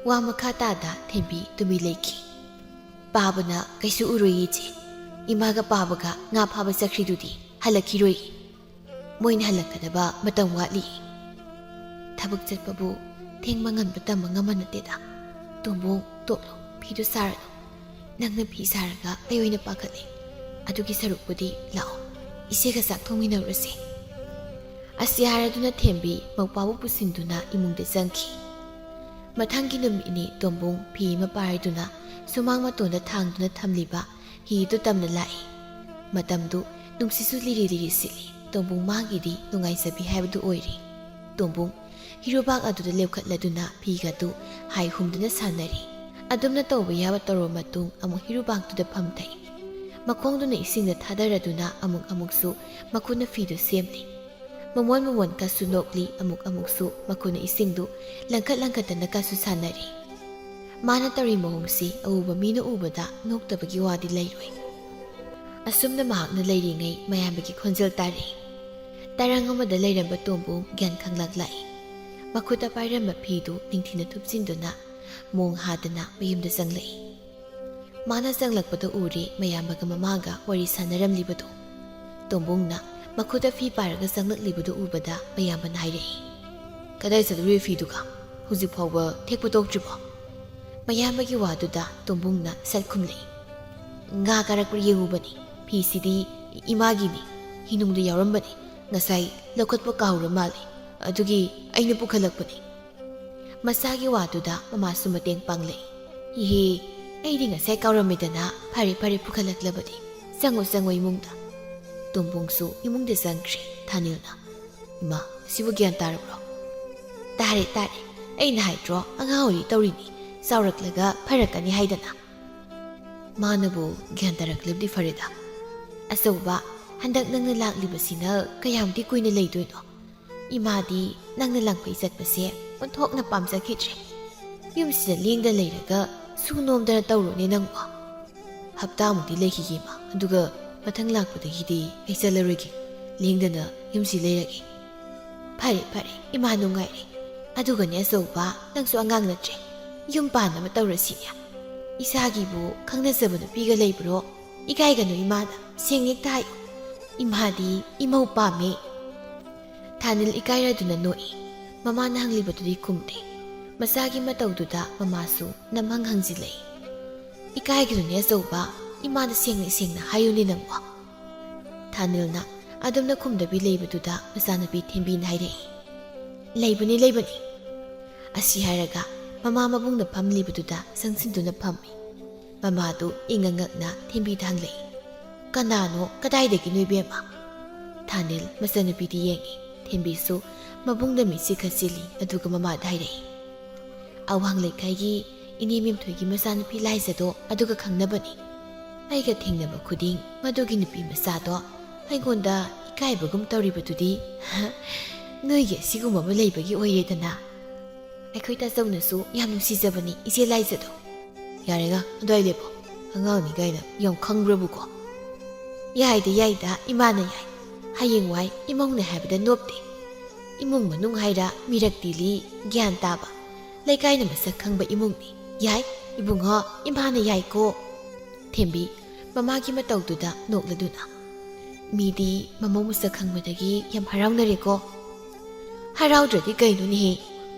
ꯋꯥ ꯃꯈꯥ ꯇꯥꯗ ꯊꯦꯝꯕꯤ ꯇꯨꯃꯤ ꯂꯩꯈꯤ꯫ ꯄꯥꯕꯅ ꯀꯩꯁꯨ ꯎꯔꯣꯏꯌꯦ ꯏꯆꯦ꯫ ꯏꯃꯥꯒ ꯄꯥꯕꯒ ꯉꯥ ꯐꯥꯕ ꯆꯠꯈ꯭ꯔꯤꯗꯨꯗꯤ ꯍꯜꯂꯛꯈꯤꯔꯣꯏꯌꯦ꯫ ꯃꯣꯏꯅ ꯍꯜꯂꯛꯀꯗꯕ ꯃꯇꯝ ꯋꯥꯠꯂꯤ꯫ ꯊꯕꯛ ꯆꯠꯄꯕꯨ ꯊꯦꯡꯕ ꯉꯟꯕ ꯇꯝꯕ ꯉꯝꯕ ꯅꯠꯇꯦꯗ꯫ ꯇꯣꯝꯕꯣꯡ, ꯇꯣꯛꯂꯣ, ꯐꯤꯗꯨ ꯁꯥꯔꯅꯨ꯫ ꯅꯪꯅ ꯐꯤ ꯁꯥꯔꯒ ꯑꯩ ꯑꯣꯏꯅ ꯄꯥꯈꯠꯂꯦ꯫ ꯑꯗꯨꯒꯤ ꯁꯔꯨꯛꯄꯨꯗꯤ ꯂꯥꯛꯑꯣ, ꯏꯆꯦꯒ ꯆꯥꯛ ꯊꯣꯡꯃꯤꯟꯅꯔꯨꯔꯁꯦ꯫ ꯑꯁꯤ ꯍꯥꯏꯔꯗꯨꯅ ꯊꯦꯝꯕꯤ ꯃꯧꯄꯥꯕꯨ ꯄꯨꯁꯤꯟꯗꯨꯅ ꯏꯃꯨꯡꯗ ꯆꯪꯈꯤ꯫ ꯃꯊꯪꯒꯤ ꯅꯨꯃꯤꯠꯅꯤ ꯇꯣꯝꯕꯣꯡ ꯐꯤ ꯑꯃ ꯄꯥꯏꯗꯨꯅ ꯁꯨꯃꯥꯡ ꯃꯇꯣꯟꯗ ꯊꯥꯡꯗꯨꯅ ꯊꯝꯂꯤꯕ ꯍꯤꯗꯨ ꯇꯝꯅ ꯂꯥꯛꯏ꯫ ꯃꯇꯝꯗꯨ ꯅꯨꯡꯁꯤꯠꯁꯨ ꯂꯤꯔꯤ ꯂꯤꯔꯤ ꯁꯤꯠꯂꯤ꯫ ꯇꯣꯝꯕꯣꯡ ꯃꯥꯒꯤꯗꯤ ꯅꯨꯡꯉꯥꯏꯖꯕꯤ ꯍꯥꯏꯕꯗꯨ ꯑꯣꯏꯔꯤ꯫ ꯇꯣꯝꯕꯣꯡ ꯍꯤꯔꯨꯕꯥꯛ ꯑꯗꯨꯗ ꯂꯦꯞꯈꯠꯂꯗꯨꯅ ꯐꯤꯒꯗꯨ ꯍꯥꯏ ꯍꯨꯝꯗꯨꯅ ꯁꯥꯟꯅꯔꯤ꯫ ꯑꯗꯨꯝꯅ ꯇꯧꯕ ꯌꯥꯕ ꯇꯧꯔꯕ ꯃꯇꯨꯡ ꯑꯃꯨꯛ ꯍꯤꯔꯨꯕꯥꯛꯇꯨꯗ ꯐꯝꯊꯩ꯫ ꯃꯈꯣꯡꯗꯨꯅ ꯏꯁꯤꯡꯗ ꯊꯥꯗꯔꯗꯨꯅ ꯑꯃꯨꯛ ꯑꯃꯨꯛꯁꯨ ꯃꯈꯨꯠꯅ ꯐꯤꯗꯨ ꯁꯦꯝꯂꯤ꯫ ꯃꯃꯣꯟ ꯃꯃꯣꯟ ꯀꯁꯨ ꯅꯣꯛꯂꯤ, ꯑꯃꯨꯛ ꯑꯃꯨꯛꯁꯨ ꯃꯈꯨꯠꯅ ꯏꯁꯤꯡꯗꯨ ꯂꯪꯈꯠ ꯂꯪꯈꯠꯇꯅ ꯀꯁꯨ ꯁꯥꯟꯅꯔꯤ꯫ ꯃꯥꯅ ꯇꯧꯔꯤ ꯃꯑꯣꯡꯁꯤ ꯑꯎꯕ ꯃꯤꯅ ꯎꯕꯗ ꯅꯣꯛꯇꯕꯒꯤ ꯋꯥꯗꯤ ꯂꯩꯔꯣꯏ꯫ ꯑꯁꯨꯝꯅ ꯃꯍꯥꯛꯅ ꯂꯩꯔꯤꯉꯩ ꯃꯌꯥꯝꯕꯒꯤ ꯈꯣꯟꯖꯦꯜ ꯇꯥꯔꯛꯏ꯫ ꯇꯔꯪ ꯑꯃꯗ ꯂꯩꯔꯝꯕ ꯇꯣꯝꯕꯨ ꯒ꯭ꯌꯥꯟ ꯈꯪꯂꯛ ꯂꯥꯛꯏ꯫ ꯃꯈꯨꯠꯇ ꯄꯥꯏꯔꯝꯕ ꯐꯤꯗꯨ ꯅꯤꯡꯊꯤꯅ ꯊꯨꯞꯆꯤꯟꯗꯨꯅ ꯃꯣꯡ ꯍꯥꯗꯅ ꯃꯌꯨꯝꯗ ꯆꯪꯂꯛꯏ꯫ ꯃꯥꯅ ꯆꯪꯂꯛꯄꯗ ꯎꯔꯦ ꯃꯌꯥꯝꯕꯒ ꯃꯃꯥꯒ ꯋꯥꯔꯤ ꯁꯥꯟꯅꯔꯝꯂꯤꯕꯗꯨ꯫ ꯇꯣꯝꯕꯨꯡꯅ ꯃꯈꯨꯠꯇ ꯐꯤ ꯄꯥꯏꯔꯒ ꯆꯪꯂꯛꯂꯤꯕꯗꯨ ꯎꯕꯗ ꯃꯌꯥꯝꯕꯅ ꯍꯥꯏꯔꯛꯏ, "ꯀꯗꯥꯏ ꯆꯠꯂꯨꯔꯦ ꯐꯤꯗꯨꯒ? ꯍꯧꯖꯤꯛ ꯐꯥꯎꯕ ꯊꯦꯛꯄ ꯇꯣꯛꯇ꯭ꯔꯤꯕꯣ?" ꯃꯌꯥꯝꯕꯒꯤ ꯋꯥꯗꯨꯗ ꯇꯣꯝꯕꯨꯡꯅ ꯁꯠ ꯈꯨꯝꯂꯛꯏ, "ꯉꯥ ꯀꯥꯔꯛꯄ꯭ꯔꯥ ꯌꯦꯡꯉꯨꯕꯅꯤ, ꯐꯤꯁꯤꯗꯤ ꯏꯃꯥꯒꯤꯅꯤ, ꯍꯤꯅꯨꯡꯗ ꯌꯥꯎꯔꯝꯕꯅꯤ, ꯉꯁꯥꯏ ꯂꯧꯈꯠꯄ ꯀꯥꯎꯔ ꯃꯥꯜꯂꯦ, ꯑꯗꯨꯒꯤ ꯑꯩꯅ ꯄꯨꯈꯠꯂꯛꯄꯅꯤ꯫" ꯃꯆꯥꯒꯤ ꯋꯥꯗꯨꯗ ꯃꯃꯥꯁꯨ ꯃꯇꯦꯡ ꯄꯥꯡꯂꯛꯏ꯫ "ꯏꯍꯦ, ꯑꯩꯗꯤ ꯉꯁꯥꯏ ꯀꯥꯎꯔꯝꯃꯦꯗꯅ, ꯐꯔꯦ ꯐꯔꯦ, ꯄꯨꯈꯠꯂꯛꯂꯕꯗꯤ꯫ ꯆꯪꯉꯣ ꯆꯪꯉꯣ ꯏꯃꯨꯡꯗ꯫" ꯇꯣꯝꯕꯣꯡꯁꯨ ꯏꯃꯨꯡꯗ ꯆꯪꯈ꯭ꯔꯦ꯫ ꯊꯥꯅꯤꯜꯅ, "ꯏꯃꯥ, ꯁꯤꯕꯨ ꯒ꯭ꯌꯥꯟ ꯇꯥꯔꯕ꯭ꯔꯣ?" "ꯇꯥꯔꯦ ꯇꯥꯔꯦ, ꯑꯩꯅ ꯍꯥꯏꯗ꯭ꯔꯣ, ꯑꯉꯥꯡ ꯑꯣꯏꯔꯤ ꯇꯧꯔꯤꯅꯤ, ꯆꯥꯎꯔꯛꯂꯒ ꯐꯔꯛꯀꯅꯤ ꯍꯥꯏꯗꯅ꯫" "ꯃꯥꯅꯕꯨ ꯒ꯭ꯌꯥꯟ ꯇꯥꯔꯛꯂꯕꯗꯤ ꯐꯔꯦꯗ꯫ ꯑꯆꯧꯕ, ꯍꯟꯗꯛ ꯅꯪꯅ ꯂꯥꯛꯂꯤꯕꯁꯤꯅ ꯀꯌꯥꯝꯗꯤ ꯀꯨꯏꯅ ꯂꯩꯗꯣꯏꯅꯣ? ꯏꯃꯥꯗꯤ ꯅꯪꯅ ꯂꯥꯡꯐꯩ ꯆꯠꯄꯁꯦ ꯑꯣꯟꯊꯣꯛꯅ ꯄꯥꯝꯖꯈꯤꯗ꯭ꯔꯦ꯫ ꯌꯨꯝꯁꯤꯗ ꯂꯦꯡꯗ ꯂꯩꯔꯒ ꯁꯨ ꯅꯣꯝꯗꯅ ꯇꯧꯔꯨꯅꯦ ꯅꯪꯕꯣ꯫" ꯍꯞꯇꯥꯃꯨꯛꯇꯤ ꯂꯩꯈꯤꯒꯦ ꯏꯃꯥ, ꯑꯗꯨꯒ ꯃꯊꯪ ꯂꯥꯛꯄꯗꯒꯤꯗꯤ ꯑꯩ ꯆꯠꯂꯔꯣꯏꯒꯦ, ꯂꯦꯡꯗꯅ ꯌꯨꯝꯁꯤ ꯂꯩꯔꯒꯦ꯫ ꯐꯔꯦ ꯐꯔꯦ, ꯏꯃꯥ ꯅꯨꯡꯉꯥꯏꯔꯦ꯫ ꯑꯗꯨꯒꯅꯦ ꯑꯆꯧꯕ, ꯅꯪꯁꯨ ꯑꯉꯥꯡ ꯅꯠꯇ꯭ꯔꯦ, ꯌꯨꯝ ꯄꯥꯟꯅꯕ ꯇꯧꯔꯁꯤꯅꯦ꯫ ꯏꯁꯥꯒꯤꯕꯨ ꯈꯪꯅꯖꯕ ꯅꯨꯄꯤꯒ ꯂꯩꯕ꯭ꯔꯣ? ꯏꯀꯥꯏꯒꯅꯨ ꯏꯃꯥꯗ, ꯁꯦꯡꯅ ꯍꯦꯛꯇ ꯍꯥꯏꯌꯨ꯫ ꯏꯃꯥꯗꯤ ꯏꯃꯧ ꯄꯥꯝꯃꯦ꯫ ꯊꯥꯅꯤꯜ ꯏꯀꯥꯏꯔꯗꯨꯅ ꯅꯣꯛꯏ꯫ ꯃꯃꯥꯅ ꯍꯪꯂꯤꯕꯗꯨꯗꯤ ꯈꯨꯝꯗꯦ꯫ ꯃꯆꯥꯒꯤ ꯃꯇꯧꯗꯨꯗ ꯃꯃꯥꯁꯨ ꯅꯝꯍꯪ ꯍꯪꯖꯤꯜꯂꯛꯏ꯫ ꯏꯀꯥꯏꯒꯅꯨꯅꯦ ꯑꯆꯧꯕ, ꯏꯃꯥꯗ ꯁꯦꯡꯅ ꯁꯦꯡꯅ ꯍꯥꯏꯌꯨꯅꯦ ꯅꯪꯕꯣ꯫ ꯊꯥꯅꯤꯜꯅ ꯑꯗꯨꯝꯅ ꯈꯨꯝꯗꯕꯤ ꯂꯩꯕꯗꯨꯗ ꯃꯆꯥꯅꯨꯄꯤ ꯊꯦꯝꯕꯤꯅ ꯍꯥꯏꯔꯛꯏ, ꯂꯩꯕꯅꯤ ꯂꯩꯕꯅꯤ꯫ ꯑꯁꯤ ꯍꯥꯏꯔꯒ ꯃꯃꯥ ꯃꯕꯨꯡꯅ ꯐꯝꯂꯤꯕꯗꯨꯗ ꯆꯪꯁꯤꯟꯗꯨꯅ ꯐꯝꯃꯤ꯫ ꯃꯃꯥꯗꯨ ꯏꯉꯛ ꯉꯛꯅ ꯊꯦꯝꯕꯤꯗ ꯍꯪꯂꯛꯏ, ꯀꯅꯥꯅꯣ? ꯀꯗꯥꯏꯗꯒꯤꯅꯣ ꯏꯕꯦꯝꯃ? ꯊꯥꯅꯤꯜ ꯃꯆꯥꯅꯨꯄꯤꯗꯤ ꯌꯦꯡꯏ꯫ ꯊꯦꯝꯕꯤꯁꯨ ꯃꯕꯨꯡꯗ ꯃꯤꯠꯁꯤ ꯈꯠꯆꯤꯜꯂꯤ, ꯑꯗꯨꯒ ꯃꯃꯥꯗ ꯍꯥꯏꯔꯛꯏ, ꯑꯋꯥꯡ ꯂꯩꯀꯥꯏꯒꯤ ꯏꯅꯦ ꯃꯦꯝꯊꯣꯏꯒꯤ ꯃꯆꯥꯅꯨꯄꯤ ꯂꯥꯏꯖꯗꯣ ꯑꯗꯨꯒ ꯈꯪꯅꯕꯅꯤ꯫ ꯑꯩꯒ ꯊꯦꯡꯅꯕ ꯈꯨꯗꯤꯡ ꯃꯗꯨꯒꯤ ꯅꯨꯄꯤ ꯃꯆꯥꯗꯣ ꯑꯩꯉꯣꯟꯗ ꯏꯀꯥꯏꯕꯒꯨꯝ ꯇꯧꯔꯤꯕꯗꯨꯗꯤ ꯅꯣꯏꯒꯤ ꯑꯁꯤꯒꯨꯝꯕ ꯑꯃ ꯂꯩꯕꯒꯤ ꯑꯣꯏꯔꯦꯗꯅ꯫ ꯑꯩꯈꯣꯏ ꯇꯥꯆꯧꯅꯁꯨ ꯌꯥꯝ ꯅꯨꯡꯁꯤꯖꯕꯅꯤ ꯏꯆꯦ ꯂꯥꯏꯖꯗꯣ꯫ ꯌꯥꯔꯦꯒ, ꯑꯗꯨꯋꯥꯏ ꯂꯦꯞꯄꯣ꯫ ꯑꯉꯥꯡꯅꯤ ꯀꯥꯏꯅ ꯌꯥꯝ ꯈꯪꯕ꯭ꯔꯕꯨꯀꯣ꯫ ꯌꯥꯏꯗ ꯌꯥꯏꯗ, ꯏꯃꯥꯅ ꯌꯥꯏ꯫ ꯍꯌꯦꯡꯋꯥꯏ ꯏꯃꯧꯅꯦ ꯍꯥꯏꯕꯗ ꯅꯣꯞꯇꯦ꯫ ꯏꯃꯨꯡ ꯃꯅꯨꯡ ꯍꯥꯏꯔ ꯃꯤꯔꯛ ꯇꯤꯜꯂꯤ, ꯒ꯭ꯌꯥꯟ ꯇꯥꯕ, ꯂꯩꯀꯥꯏꯅ ꯃꯁꯛ ꯈꯪꯕ ꯏꯃꯨꯡꯅꯤ꯫ ꯌꯥꯏ ꯏꯕꯨꯡꯉꯣ, ꯏꯃꯥꯅ ꯌꯥꯏꯀꯣ꯫ ꯊꯦꯝꯕꯤ ꯃꯃꯥꯒꯤ ꯃꯇꯧꯗꯨꯗ ꯅꯣꯛꯂꯗꯨꯅ, ꯃꯤꯗꯤ ꯃꯃꯧ ꯃꯁꯛ ꯈꯪꯕꯗꯒꯤ ꯌꯥꯝ ꯍꯔꯥꯎꯅꯔꯦꯀꯣ꯫ ꯍꯔꯥꯎꯗ꯭ꯔꯗꯤ ꯀꯩꯅꯣꯅꯦꯍꯦ?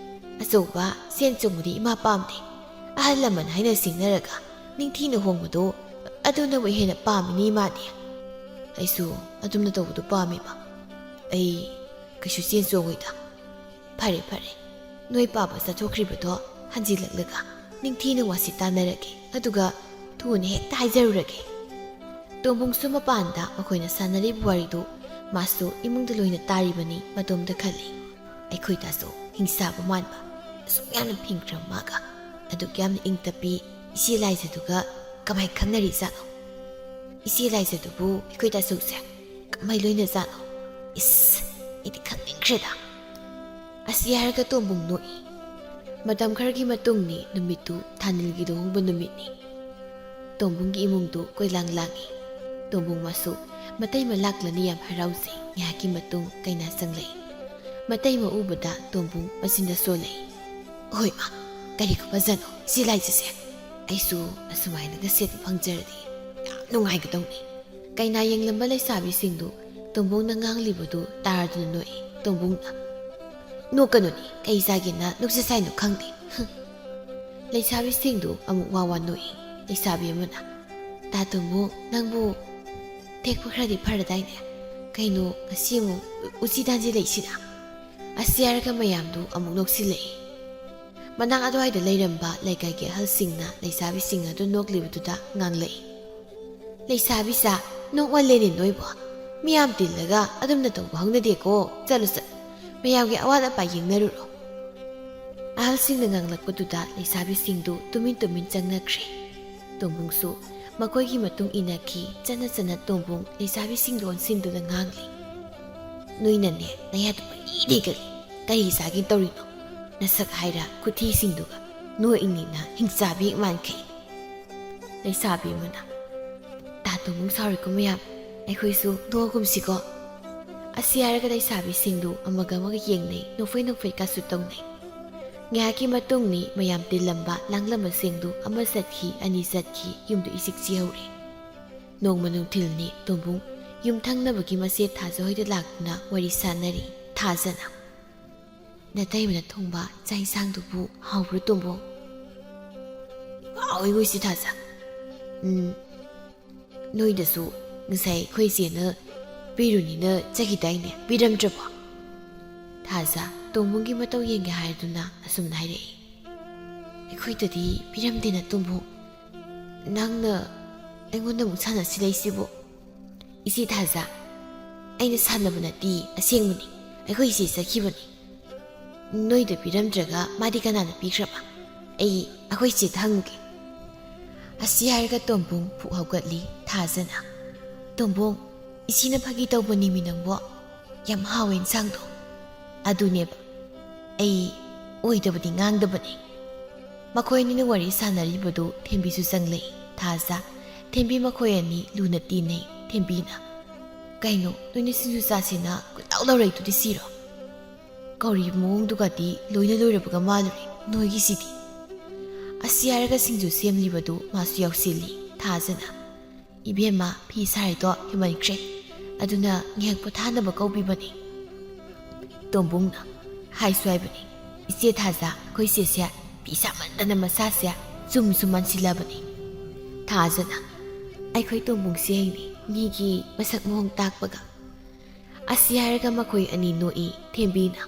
ꯑꯆꯧꯕ, ꯁꯦꯟ ꯆꯣꯡꯕꯗꯤ ꯏꯃꯥ ꯄꯥꯝꯗꯦ꯫ ꯑꯍꯜ ꯂꯃꯟ ꯍꯥꯏꯅ ꯁꯤꯡꯅꯔꯒ ꯅꯤꯡꯊꯤꯅ ꯍꯣꯡꯕꯗꯣ ꯑꯗꯨꯅꯕꯨ ꯍꯦꯟꯅ ꯄꯥꯝꯃꯤꯅꯦ ꯏꯃꯥꯗꯤ꯫ ꯑꯩꯁꯨ ꯑꯗꯨꯝꯅ ꯇꯧꯕꯗꯣ ꯄꯥꯝꯃꯦꯕ꯫ ꯑꯩ ꯀꯩꯁꯨ ꯆꯦꯟ ꯆꯣꯡꯉꯣꯏꯗ꯫ ꯐꯔꯦ ꯐꯔꯦ, ꯅꯣꯏ ꯄꯥꯕ ꯆꯠꯊꯣꯛꯈ꯭ꯔꯤꯕꯗꯣ ꯍꯟꯖꯤꯜꯂꯛꯂꯒ ꯅꯤꯡꯊꯤꯅ ꯋꯥꯁꯤ ꯇꯥꯟꯅꯔꯒꯦ, ꯑꯗꯨꯒ ꯊꯨꯅ ꯍꯦꯛꯇ ꯍꯥꯏꯖꯔꯨꯔꯒꯦ꯫ ꯇꯣꯝꯕꯨꯡꯁꯨ ꯃꯄꯥꯟꯗ ꯃꯈꯣꯏꯅ ꯁꯥꯟꯅꯔꯤꯕ ꯋꯥꯔꯤꯗꯨ ꯃꯥꯁꯨ ꯏꯃꯨꯡꯗ ꯂꯣꯏꯅ ꯇꯥꯔꯤꯕꯅꯤ꯫ ꯃꯇꯣꯝꯇ ꯈꯜꯂꯤ, ꯑꯩꯈꯣꯏ ꯇꯥꯆꯧ ꯍꯤꯡꯁꯥꯕ ꯃꯥꯟꯕ, ꯑꯁꯨꯛ ꯌꯥꯝꯅ ꯐꯤꯡꯈ꯭ꯔ ꯃꯥꯒ ꯑꯗꯨꯛ ꯌꯥꯝꯅ ꯏꯪ ꯇꯞꯄꯤ ꯏꯆꯦ ꯂꯥꯏꯖꯗꯨꯒ ꯀꯃꯥꯏ ꯈꯪꯅꯔꯤꯖꯥꯠꯅꯣ? ꯏꯆꯦ ꯂꯥꯏꯖꯗꯨꯕꯨ ꯑꯩꯈꯣꯏ ꯇꯥꯆꯧꯁꯦ ꯀꯃꯥꯏ ꯂꯣꯏꯅꯖꯥꯠꯅꯣ? ꯏꯁ, ꯑꯩꯗꯤ ꯈꯪꯅꯤꯡꯈ꯭ꯔꯦꯗ꯫ ꯑꯁꯤ ꯍꯥꯏꯔꯒ ꯇꯣꯝꯕꯨꯡ ꯅꯣꯛꯏ꯫ ꯃꯇꯝ ꯈꯔꯒꯤ ꯃꯇꯨꯡꯅꯤ, ꯅꯨꯃꯤꯠꯇꯨ ꯊꯥꯅꯤꯜꯒꯤ ꯂꯨꯍꯣꯡꯕ ꯅꯨꯃꯤꯠꯅꯤ꯫ ꯇꯣꯝꯕꯨꯡꯒꯤ ꯏꯃꯨꯡꯗꯨ ꯀꯣꯏꯂꯥꯡ ꯂꯥꯡꯏ꯫ ꯇꯣꯝꯕꯨꯡ ꯃꯁꯨ ꯃꯇꯩꯃ ꯂꯥꯛꯂꯅꯤ ꯌꯥꯝ ꯍꯔꯥꯎꯖꯩ꯫ ꯉꯥꯏꯍꯥꯛꯀꯤ ꯃꯇꯨꯡ ꯀꯩꯅꯥ ꯆꯪꯂꯛꯏ꯫ ꯃꯇꯩꯃ ꯎꯕꯗ ꯇꯣꯝꯕꯨꯡ ꯃꯆꯤꯟꯗ ꯁꯣꯜꯂꯛꯏ꯫ "ꯍꯣꯏ ꯃꯥ, ꯀꯔꯤ ꯈꯨꯐꯖꯅꯣ ꯁꯤ ꯂꯥꯏꯖꯁꯦ꯫ ꯑꯩꯁꯨ ꯑꯁꯨꯃꯥꯏꯅꯒ ꯁꯦꯠꯄ ꯐꯪꯖꯔꯗꯤ ꯌꯥꯝ ꯅꯨꯡꯉꯥꯏꯒꯗꯧꯅꯤ꯫" ꯀꯩꯅꯥ ꯌꯦꯡꯂꯝꯕ ꯂꯩꯁꯥꯕꯤꯁꯤꯡꯗꯨ ꯇꯣꯝꯕꯨꯡꯅ ꯉꯥꯡꯂꯤꯕꯗꯨ ꯇꯥꯔꯗꯨꯅ ꯅꯣꯛꯏ꯫ ꯇꯣꯝꯕꯨꯡꯅ, "ꯅꯣꯛꯀꯅꯨꯅꯦ, ꯀꯩ ꯆꯥꯒꯦꯅ ꯅꯣꯛꯆ ꯁꯥꯏꯅꯣ ꯈꯪꯗꯦ꯫" ꯍꯨꯝ꯫ ꯂꯩꯁꯥꯕꯤꯁꯤꯡꯗꯨ ꯑꯃꯨꯛ ꯋꯥ ꯋꯥ ꯅꯣꯛꯏ꯫ ꯂꯩꯁꯥꯕꯤ ꯑꯃꯅ, "ꯇꯥ ꯇꯣꯝꯕꯨꯡ, ꯅꯪꯕꯨ ꯊꯦꯛꯄ ꯈꯔꯗꯤ ꯐꯔꯗꯥꯏꯅꯦ? ꯀꯩꯅꯣ ꯉꯁꯤ ꯑꯃꯨꯛ ꯎꯆꯤ ꯇꯥꯟꯁꯤꯜꯂꯛꯏꯁꯤꯅ?" ꯑꯁꯤ ꯍꯥꯏꯔꯒ ꯃꯌꯥꯝꯗꯨ ꯑꯃꯨꯛ ꯅꯣꯛꯁꯤꯜꯂꯛꯏ꯫ ꯃꯅꯥꯛ ꯑꯗꯨꯋꯥꯏꯗ ꯂꯩꯔꯝꯕ ꯂꯩꯀꯥꯏꯒꯤ ꯑꯍꯜꯁꯤꯡꯅ ꯂꯩꯁꯥꯕꯤꯁꯤꯡ ꯑꯗꯨ ꯅꯣꯛꯂꯤꯕꯗꯨꯗ ꯉꯥꯡꯂꯛꯏ꯫ "ꯂꯩꯁꯥꯕꯤꯁꯥ, ꯅꯣꯛꯃꯜꯂꯦꯅꯦ ꯅꯣꯏꯕꯣ꯫ ꯃꯤꯌꯥꯝ ꯇꯤꯜꯂꯒ ꯑꯗꯨꯝꯅ ꯇꯧꯕ ꯍꯧꯅꯗꯦꯀꯣ꯫ ꯆꯠꯂꯨ ꯆꯠꯂꯨ, ꯃꯌꯥꯝꯒꯤ ꯑꯋꯥꯠ ꯑꯄꯥ ꯌꯦꯡꯅꯔꯨꯔꯣ꯫" ꯑꯍꯜꯁꯤꯡꯅ ꯉꯥꯡꯂꯛꯄꯗꯨꯗ ꯂꯩꯁꯥꯕꯤꯁꯤꯡꯗꯨ ꯇꯨꯃꯤꯟ ꯇꯨꯃꯤꯟ ꯆꯪꯅꯈ꯭ꯔꯦ꯫ ꯇꯣꯝꯕꯨꯡꯁꯨ ꯃꯈꯣꯏꯒꯤ ꯃꯇꯨꯡ ꯏꯟꯅꯈꯤ꯫ ꯆꯠꯅ ꯆꯠꯅ ꯇꯣꯝꯕꯨꯡ ꯂꯩꯁꯥꯕꯤꯁꯤꯡꯗ ꯑꯣꯟꯁꯤꯟꯗꯨꯅ ꯉꯥꯡꯂꯤ꯫ "ꯅꯣꯏꯅꯅꯦ ꯅꯌꯥꯗꯨ ꯄꯪꯂꯤ ꯂꯤꯒꯜꯂꯤ꯫ ꯀꯔꯤ ꯆꯥꯒꯦ ꯇꯧꯔꯤꯅꯣ? ꯅꯁꯛ ꯍꯥꯏꯔ ꯈꯨꯊꯤꯁꯤꯡꯗꯨꯒ ꯅꯣꯛꯏꯅꯤꯅ ꯍꯤꯡꯆꯥꯕꯤ ꯃꯥꯟꯈꯩ꯫" ꯂꯩꯁꯥꯕꯤ ꯑꯃꯅ, "ꯇꯥ ꯇꯣꯝꯕꯨꯡ ꯁꯥꯎꯔꯤꯀꯣ ꯃꯌꯥꯝ, ꯑꯩꯈꯣꯏꯁꯨ ꯅꯣꯛꯑꯒꯨꯝꯁꯤꯀꯣ꯫" ꯑꯁꯤ ꯍꯥꯏꯔꯒ ꯂꯩꯁꯥꯕꯤꯁꯤꯡꯗꯨ ꯑꯃꯒ ꯑꯃꯒ ꯌꯦꯡꯅꯩ, ꯅꯣꯛꯐꯦꯠ ꯅꯣꯛꯐꯦꯠꯀꯁꯨ ꯇꯧꯅꯩ꯫ ꯉꯥꯏꯍꯥꯛꯀꯤ ꯃꯇꯨꯡꯅꯤ ꯃꯌꯥꯝ ꯇꯤꯜꯂꯝꯕ ꯂꯥꯡꯂꯝꯕꯁꯤꯡꯗꯨ ꯑꯃ ꯆꯠꯈꯤ, ꯑꯅꯤ ꯆꯠꯈꯤ, ꯌꯨꯝꯗꯨ ꯏꯆꯤꯛ ꯆꯤꯍꯧꯔꯦ꯫ ꯅꯣꯡꯃ ꯅꯨꯡꯊꯤꯜꯅꯤ ꯇꯣꯝꯕꯨꯡ ꯌꯨꯝꯊꯪꯅꯕꯒꯤ ꯃꯆꯦ ꯊꯥꯖ ꯍꯣꯏꯗ ꯂꯥꯛꯇꯨꯅ ꯋꯥꯔꯤ ꯁꯥꯟꯅꯔꯤ꯫ ꯊꯥꯖꯅ, "ꯅꯇꯩꯃꯅ ꯊꯣꯡꯕ ꯆꯥꯛ ꯏꯟꯁꯥꯡꯗꯨꯕꯨ ꯍꯥꯎꯕ꯭ꯔꯣ ꯇꯣꯝꯕꯨꯡ?" "ꯍꯥꯎꯏ ꯍꯣꯏ ꯁꯤ ꯊꯥꯖ꯫ ꯎꯝ, ꯅꯣꯏꯗꯁꯨ ꯉꯁꯥꯏ ꯑꯩꯈꯣꯏ ꯏꯆꯦꯅ ꯄꯤꯔꯨꯅꯤꯅ ꯆꯠꯈꯤꯗꯥꯏꯅꯦ, ꯄꯤꯔꯝꯗ꯭ꯔꯕꯣ?" ꯊꯥꯖ ꯇꯣꯝꯕꯨꯡꯒꯤ ꯃꯇꯧ ꯌꯦꯡꯒꯦ ꯍꯥꯏꯗꯨꯅ ꯑꯁꯨꯝꯅ ꯍꯥꯏꯔꯛꯏ꯫ "ꯑꯩꯈꯣꯏꯗꯗꯤ ꯄꯤꯔꯝꯗꯦꯅ ꯇꯣꯝꯕꯨꯡ꯫ ꯅꯪꯅ ꯑꯩꯉꯣꯟꯗ ꯑꯃꯨꯛ ꯁꯥꯟꯅꯁꯤꯜꯂꯛꯏꯁꯤꯕꯨ?" "ꯏꯆꯦ ꯊꯥꯖ, ꯑꯩꯅ ꯁꯥꯟꯅꯕ ꯅꯠꯇꯦ, ꯑꯁꯦꯡꯕꯅꯤ꯫ ꯑꯩꯈꯣꯏ ꯏꯆꯦ ꯆꯠꯈꯤꯕꯅꯤ꯫ ꯅꯣꯏꯗ ꯄꯤꯔꯝꯗ꯭ꯔꯒ ꯃꯥꯗꯤ ꯀꯅꯥꯅ ꯄꯤꯈ꯭ꯔꯕ? ꯑꯩ ꯑꯩꯈꯣꯏ ꯏꯆꯦꯗ ꯍꯪꯉꯨꯒꯦ꯫" ꯑꯁꯤ ꯍꯥꯏꯔꯒ ꯇꯣꯝꯕꯨꯡ ꯐꯨꯛ ꯍꯧꯒꯠꯂꯤ꯫ ꯊꯥꯖꯅ, "ꯇꯣꯝꯕꯨꯡ, ꯏꯆꯦꯅ ꯐꯥꯒꯤ ꯇꯧꯕꯅꯤꯃꯤ ꯅꯪꯕꯣ꯫ ꯌꯥꯝ ꯍꯥꯎꯋꯦ ꯏꯟꯁꯥꯡꯗꯣ꯫" "ꯑꯗꯨꯅꯦꯕ, ꯑꯩ ꯑꯣꯏꯗꯕꯗꯤ ꯉꯥꯡꯗꯕꯅꯤ꯫" ꯃꯈꯣꯏ ꯑꯅꯤꯅ ꯋꯥꯔꯤ ꯁꯥꯟꯅꯔꯤꯕꯗꯨ ꯊꯦꯝꯕꯤꯁꯨ ꯆꯪꯂꯛꯏ꯫ ꯊꯥꯖ, ꯊꯦꯝꯕꯤ ꯃꯈꯣꯏ ꯑꯅꯤ ꯂꯨꯅ ꯇꯤꯟꯅꯩ꯫ ꯊꯦꯝꯕꯤꯅ, "ꯀꯩꯅꯣ, ꯅꯣꯏꯅ ꯁꯤꯡꯖꯨ ꯆꯥꯁꯦꯅ ꯀꯣꯏꯂꯥꯎ ꯂꯥꯎꯔꯛꯏꯗꯨꯗꯤ ꯁꯤꯔꯣ? ꯀꯧꯔꯤꯕ ꯃꯑꯣꯡꯗꯨꯒꯗꯤ ꯂꯣꯏꯅ ꯂꯣꯏꯔꯕꯒ ꯃꯥꯜꯂꯨꯔꯦ ꯅꯣꯏꯒꯤꯁꯤꯗꯤ"꯫ ꯑꯁꯤ ꯍꯥꯏꯔꯒ ꯁꯤꯡꯖꯨ ꯁꯦꯝꯂꯤꯕꯗꯨ ꯃꯥꯁꯨ ꯌꯥꯎꯁꯤꯜꯂꯤ꯫ ꯊꯥꯖꯅ, "ꯏꯕꯦꯝꯃ, ꯐꯤ ꯁꯥꯔꯤꯗꯣ ꯍꯦꯃꯟꯈ꯭ꯔꯦ, ꯑꯗꯨꯅ ꯉꯥꯏꯍꯥꯛ ꯄꯣꯊꯥꯅꯕ ꯀꯧꯕꯤꯕꯅꯤ"꯫ ꯇꯣꯝꯕꯨꯡꯅ, "ꯍꯥꯏꯁꯨ ꯍꯥꯏꯕꯅꯤ, ꯏꯆꯦ ꯊꯥꯖ, ꯑꯩꯈꯣꯏ ꯆꯦꯁꯦ ꯐꯤ ꯁꯥꯃꯟꯗꯅ ꯃꯁꯥꯁꯦ ꯆꯨꯝꯁꯨ ꯃꯥꯟꯁꯤꯜꯂꯕꯅꯤ"꯫ ꯊꯥꯖꯅ, "ꯑꯩꯈꯣꯏ ꯇꯣꯝꯕꯨꯡꯁꯦ ꯍꯩꯅꯤ, ꯃꯤꯒꯤ ꯃꯁꯛ ꯃꯑꯣꯡ ꯇꯥꯛꯄꯒ"꯫ ꯑꯁꯤ ꯍꯥꯏꯔꯒ ꯃꯈꯣꯏ ꯑꯅꯤ ꯅꯣꯛꯏ꯫ ꯊꯦꯝꯕꯤꯅ,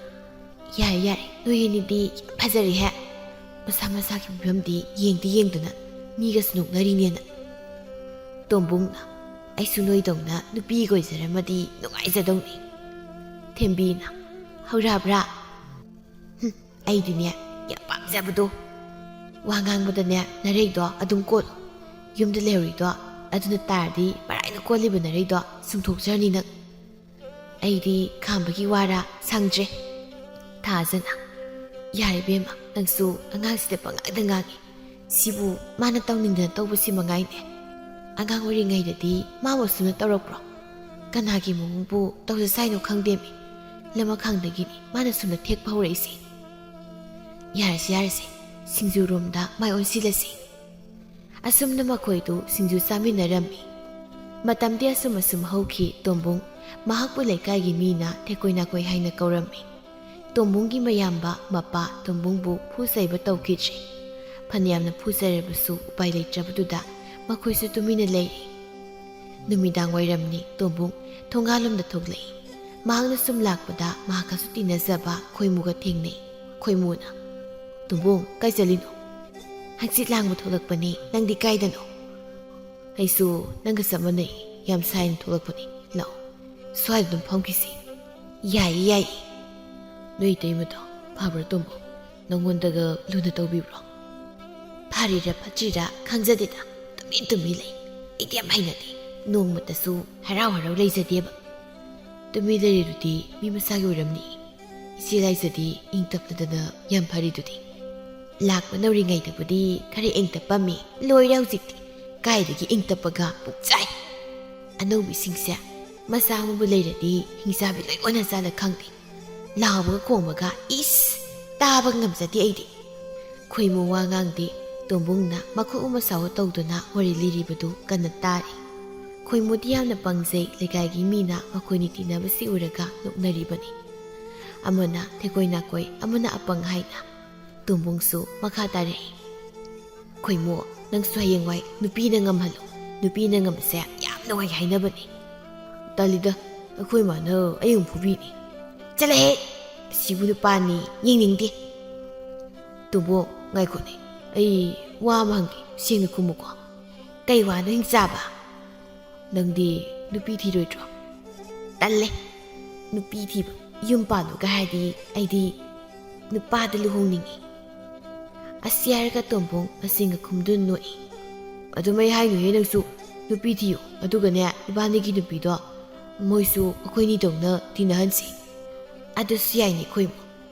"ꯌꯥꯔꯦ, ꯌꯥꯔꯦ, ꯅꯣꯏ ꯑꯅꯤꯗꯤ ꯌꯥꯝ ꯐꯖꯔꯦꯍꯦ꯫ ꯃꯁꯥ ꯃꯁꯥꯒꯤ ꯐꯤꯕꯝꯗꯤ ꯌꯦꯡꯗꯤ ꯌꯦꯡꯗꯅ ꯃꯤꯒꯁꯨ ꯅꯣꯛꯅꯔꯤꯅꯦꯅ"꯫ ꯇꯣꯝꯕꯨꯡꯅ, "ꯑꯩꯁꯨ ꯅꯣꯏꯗꯧꯅ ꯅꯨꯄꯤꯒ ꯑꯣꯏꯖꯔꯝꯃꯗꯤ ꯅꯨꯡꯉꯥꯏꯖꯗꯧꯅꯤ"꯫ ꯊꯦꯝꯕꯤꯅ, "ꯍꯧꯔꯛꯑꯕ꯭ꯔꯥ? ꯍꯨꯝ, ꯑꯩꯗꯤꯅꯦ, ꯌꯥꯝ ꯄꯥꯝꯖꯕꯗꯣ꯫ ꯋꯥ ꯉꯥꯡꯕꯗꯅꯦ, ꯅꯔꯩꯗꯣ ꯑꯗꯨꯝ ꯀꯣꯜꯂꯣ꯫ ꯌꯨꯝꯗ ꯂꯩꯍꯧꯔꯤꯗꯣ ꯑꯗꯨꯅ ꯇꯥꯔꯗꯤ ꯃꯔꯥꯏꯅ ꯀꯣꯜꯂꯤꯕ ꯅꯔꯩꯗꯣ ꯁꯨꯡꯊꯣꯛꯆꯔꯅꯤ ꯅꯪ"꯫ ꯑꯩꯗꯤ ꯈꯥꯝꯕꯒꯤ ꯋꯥꯔꯥ ꯁꯪꯗ꯭ꯔꯦ꯫ ꯊꯥꯖꯅ, "ꯌꯥꯔꯦ ꯏꯕꯦꯝꯃ, ꯅꯪꯁꯨ ꯑꯉꯥꯡꯁꯤꯗ ꯄꯉꯥꯡꯗ ꯉꯥꯡꯉꯤ꯫ ꯁꯤꯕꯨ ꯃꯥꯅ ꯇꯧꯅꯤꯡꯗꯅ ꯇꯧꯕꯁꯤ ꯃꯉꯥꯏꯅꯦ꯫ ꯑꯉꯥꯡ ꯑꯣꯏꯔꯤꯉꯩꯗꯗꯤ ꯃꯥꯕꯨ ꯑꯁꯨꯝꯅ ꯇꯧꯔꯛꯄ꯭ꯔꯣ? ꯀꯅꯥꯒꯤ ꯃꯑꯣꯡꯕꯨ ꯇꯧꯖ ꯁꯥꯏꯅꯣ ꯈꯪꯗꯦꯃꯤ꯫ ꯂꯃꯈꯥꯡꯗꯒꯤꯅꯤ ꯃꯥꯅ ꯁꯨꯝꯅ ꯊꯦꯛꯄ ꯍꯧꯔꯛꯏꯁꯦ"꯫ "ꯌꯥꯔꯁꯤ, ꯌꯥꯔꯁꯤ, ꯁꯤꯡꯖꯨꯔꯣꯝꯗ ꯃꯥꯏ ꯑꯣꯟꯁꯤꯜꯂꯁꯤ"꯫ ꯑꯁꯨꯝꯅ ꯃꯈꯣꯏꯗꯨ ꯁꯤꯡꯖꯨ ꯆꯥꯃꯤꯟꯅꯔꯝꯃꯤ꯫ ꯃꯇꯝꯗꯤ ꯑꯁꯨꯝ ꯑꯁꯨꯝ ꯍꯧꯈꯤ꯫ ꯇꯣꯝꯕꯨꯡ, ꯃꯍꯥꯛꯄꯨ ꯂꯩꯀꯥꯏꯒꯤ ꯃꯤꯅ ꯊꯦꯛꯀꯣꯏ ꯅꯥꯀꯣꯏ ꯍꯥꯏꯅ ꯀꯧꯔꯝꯃꯤ꯫ ꯇꯣꯝꯕꯨꯡꯒꯤ ꯃꯌꯥꯝꯕ ꯃꯄꯥ ꯇꯣꯝꯕꯨꯡꯕꯨ ꯐꯨ ꯆꯩꯕ ꯇꯧꯈꯤꯗ꯭ꯔꯦ꯫ ꯐꯅꯌꯥꯝꯅ ꯐꯨ ꯆꯩꯔꯕꯁꯨ ꯎꯄꯥꯏ ꯂꯩꯇ꯭ꯔꯕꯗꯨꯗ ꯃꯈꯣꯏꯁꯨ ꯇꯨꯃꯤꯟꯅ ꯂꯩꯔꯦ꯫ ꯅꯨꯃꯤꯗꯥꯡ ꯋꯥꯏꯔꯝꯅꯤ꯫ ꯇꯣꯝꯕꯨꯡ ꯊꯣꯡꯒꯥꯜꯂꯣꯝꯗ ꯊꯣꯛꯂꯛꯏ꯫ ꯃꯍꯥꯛꯅ ꯁꯨꯝ ꯂꯥꯛꯄꯗ ꯃꯍꯥꯛꯀꯁꯨ ꯇꯤꯟꯅꯖꯕ ꯈꯣꯏꯃꯨꯒ ꯊꯦꯡꯅꯩ꯫ ꯈꯣꯏꯃꯨꯅ, "ꯇꯣꯝꯕꯨꯡ, ꯀꯥꯏ ꯆꯠꯂꯤꯅꯣ?" "ꯍꯪꯆꯤꯠ ꯂꯥꯡꯕ ꯊꯣꯛꯂꯛꯄꯅꯤ, ꯅꯪꯗꯤ ꯀꯥꯏꯗꯅꯣ?" "ꯑꯩꯁꯨ ꯅꯪꯒ ꯆꯞ ꯃꯥꯟꯅꯩ, ꯌꯥꯝ ꯁꯥꯏꯅ ꯊꯣꯛꯂꯛꯄꯅꯤ꯫ ꯂꯥꯛꯑꯣ, ꯁ꯭ꯋꯥꯏꯗ ꯑꯗꯨꯝ ꯐꯝꯈꯤꯁꯤ"꯫ "ꯌꯥꯏꯌꯦ, ꯌꯥꯏꯌꯦ"꯫ "ꯅꯣꯏ ꯏꯇꯩꯃꯗꯣ ꯐꯕ꯭ꯔꯥ ꯇꯣꯝꯕꯨꯡ? ꯅꯪꯉꯣꯟꯗꯒ ꯂꯨꯅ ꯇꯧꯕꯤꯕ꯭ꯔꯣ?" "ꯐꯔꯤꯔꯥ ꯐꯠꯇ꯭ꯔꯤꯔꯥ ꯈꯪꯖꯗꯦꯗ, ꯇꯨꯃꯤꯟ ꯇꯨꯃꯤꯟ ꯂꯩ꯫ ꯑꯩꯗꯤ ꯌꯥꯝ ꯍꯩꯅꯗꯦ, ꯅꯣꯡꯃꯇꯁꯨ ꯍꯔꯥꯎ ꯍꯔꯥꯎ ꯂꯩꯖꯗꯦꯕ"꯫ "ꯇꯨꯃꯤꯟ ꯂꯩꯔꯤꯗꯨꯗꯤ ꯃꯤ ꯃꯁꯥꯒꯤ ꯑꯣꯏꯔꯝꯅꯤ꯫ ꯏꯆꯦ ꯂꯥꯏꯖꯗꯤ ꯏꯪ ꯇꯞꯇꯗꯅ ꯌꯥꯝ ꯐꯔꯤꯗꯨꯗꯤ"꯫ "ꯂꯥꯛꯄ ꯅꯧꯔꯤꯉꯩꯗꯕꯨꯗꯤ ꯈꯔ ꯏꯪ ꯇꯞꯄꯝꯃꯤ, ꯂꯣꯏꯔꯦ ꯍꯧꯖꯤꯛꯇꯤ꯫ ꯀꯥꯏꯗꯒꯤ ꯏꯪ ꯇꯞꯄꯒ ꯄꯨꯛꯆꯥꯏ꯫ ꯑꯅꯧꯕꯤꯁꯤꯡꯁꯦ ꯃꯆꯥ ꯑꯃꯕꯨ ꯂꯩꯔꯗꯤ ꯍꯤꯡꯆꯥꯕꯤ ꯂꯣꯏ ꯑꯣꯟꯅ ꯆꯥꯂ ꯈꯪꯗꯦ꯫ ꯂꯥꯎꯕꯒ ꯈꯣꯡꯕꯒ ꯏꯁ ꯇꯥꯕ ꯉꯝꯖꯗꯦ ꯑꯩꯗꯤ꯫ ꯈꯣꯏꯃꯨ ꯋꯥ ꯉꯥꯡꯗꯦ꯫ ꯇꯣꯝꯕꯨꯡꯅ ꯃꯈꯨꯠ ꯑꯃ ꯁꯥꯎ ꯇꯧꯗꯨꯅ ꯋꯥꯔꯤ ꯂꯤꯔꯤꯕꯗꯨ ꯀꯟꯅ ꯇꯥꯔꯤ꯫ ꯈꯣꯏꯃꯨꯗꯤ ꯌꯥꯝꯅ ꯄꯪꯖꯩ꯫ ꯂꯩꯀꯥꯏꯒꯤ ꯃꯤꯅ ꯃꯈꯣꯏꯅꯤ ꯇꯤꯟꯅꯕꯁꯤ ꯎꯔꯒ ꯅꯣꯛꯅꯔꯤꯕꯅꯤ꯫ ꯑꯃꯅ ꯊꯦꯀꯣꯏ ꯅꯥꯀꯣꯏ, ꯑꯃꯅ ꯑꯄꯪ ꯍꯥꯏꯅ꯫ ꯇꯣꯝꯕꯨꯡꯁꯨ ꯃꯈꯥ ꯇꯥꯔꯛꯏ꯫ ꯈꯣꯏꯃꯨ, ꯅꯪꯁꯨ ꯍꯌꯦꯡꯋꯥꯏ ꯅꯨꯄꯤꯅ ꯉꯝꯍꯜꯂꯨ꯫ ꯅꯨꯄꯤꯅ ꯉꯝꯕꯁꯦ ꯌꯥꯝ ꯅꯨꯡꯉꯥꯏ ꯍꯥꯏꯅꯕꯅꯤ꯫ ꯇꯜꯂꯤꯗ, ꯑꯩꯈꯣꯏ ꯃꯥꯅ ꯑꯩ ꯑꯃꯨꯛ ꯐꯨꯕꯤꯅꯤ꯫ ꯆꯠꯂꯍꯦ! ꯑꯁꯤꯕꯨ ꯅꯨꯄꯥꯅꯤ, ꯌꯦꯡꯅꯤꯡꯗꯦ꯫ ꯇꯣꯝꯕꯨꯡ, ꯉꯥꯏꯈꯣꯅꯦ, ꯑꯩ ꯋꯥ ꯑꯃ ꯍꯪꯒꯦ, ꯁꯦꯡꯅ ꯈꯨꯝꯃꯨꯀꯣ꯫ ꯀꯩ ꯋꯥꯅꯣ ꯍꯤꯡꯆꯥꯕ? ꯅꯪꯗꯤ ꯅꯨꯄꯤ ꯊꯤꯔꯣꯏꯗ꯭ꯔꯣ? ꯇꯜꯂꯦ꯫ ꯅꯨꯄꯤ ꯊꯤꯕ, ꯌꯨꯝ ꯄꯥꯟꯕꯒ ꯍꯥꯏꯔꯗꯤ ꯑꯩꯗꯤ ꯅꯨꯄꯥꯗ ꯂꯨꯍꯣꯡꯅꯤꯡꯉꯤ꯫ ꯑꯁꯤ ꯍꯥꯏꯔꯒ ꯇꯣꯝꯕꯨꯡ ꯃꯁꯤꯡꯒ ꯈꯨꯝꯗꯨꯅ ꯅꯣꯛꯏ꯫ ꯑꯗꯨꯃꯥꯏ ꯍꯥꯏꯅꯨꯍꯦ ꯅꯪꯁꯨ꯫ ꯅꯨꯄꯤ ꯊꯤꯌꯨ, ꯑꯗꯨꯒꯅꯦ ꯏꯕꯥꯅꯤꯒꯤ ꯅꯨꯄꯤꯗꯣ ꯃꯣꯏꯁꯨ ꯑꯩꯈꯣꯏꯅꯤꯗꯧꯅ ꯇꯤꯟꯅꯍꯟꯁꯤ꯫ ꯑꯗꯨꯁꯨ ꯌꯥꯏꯅꯦ ꯈꯣꯏꯃꯨ꯫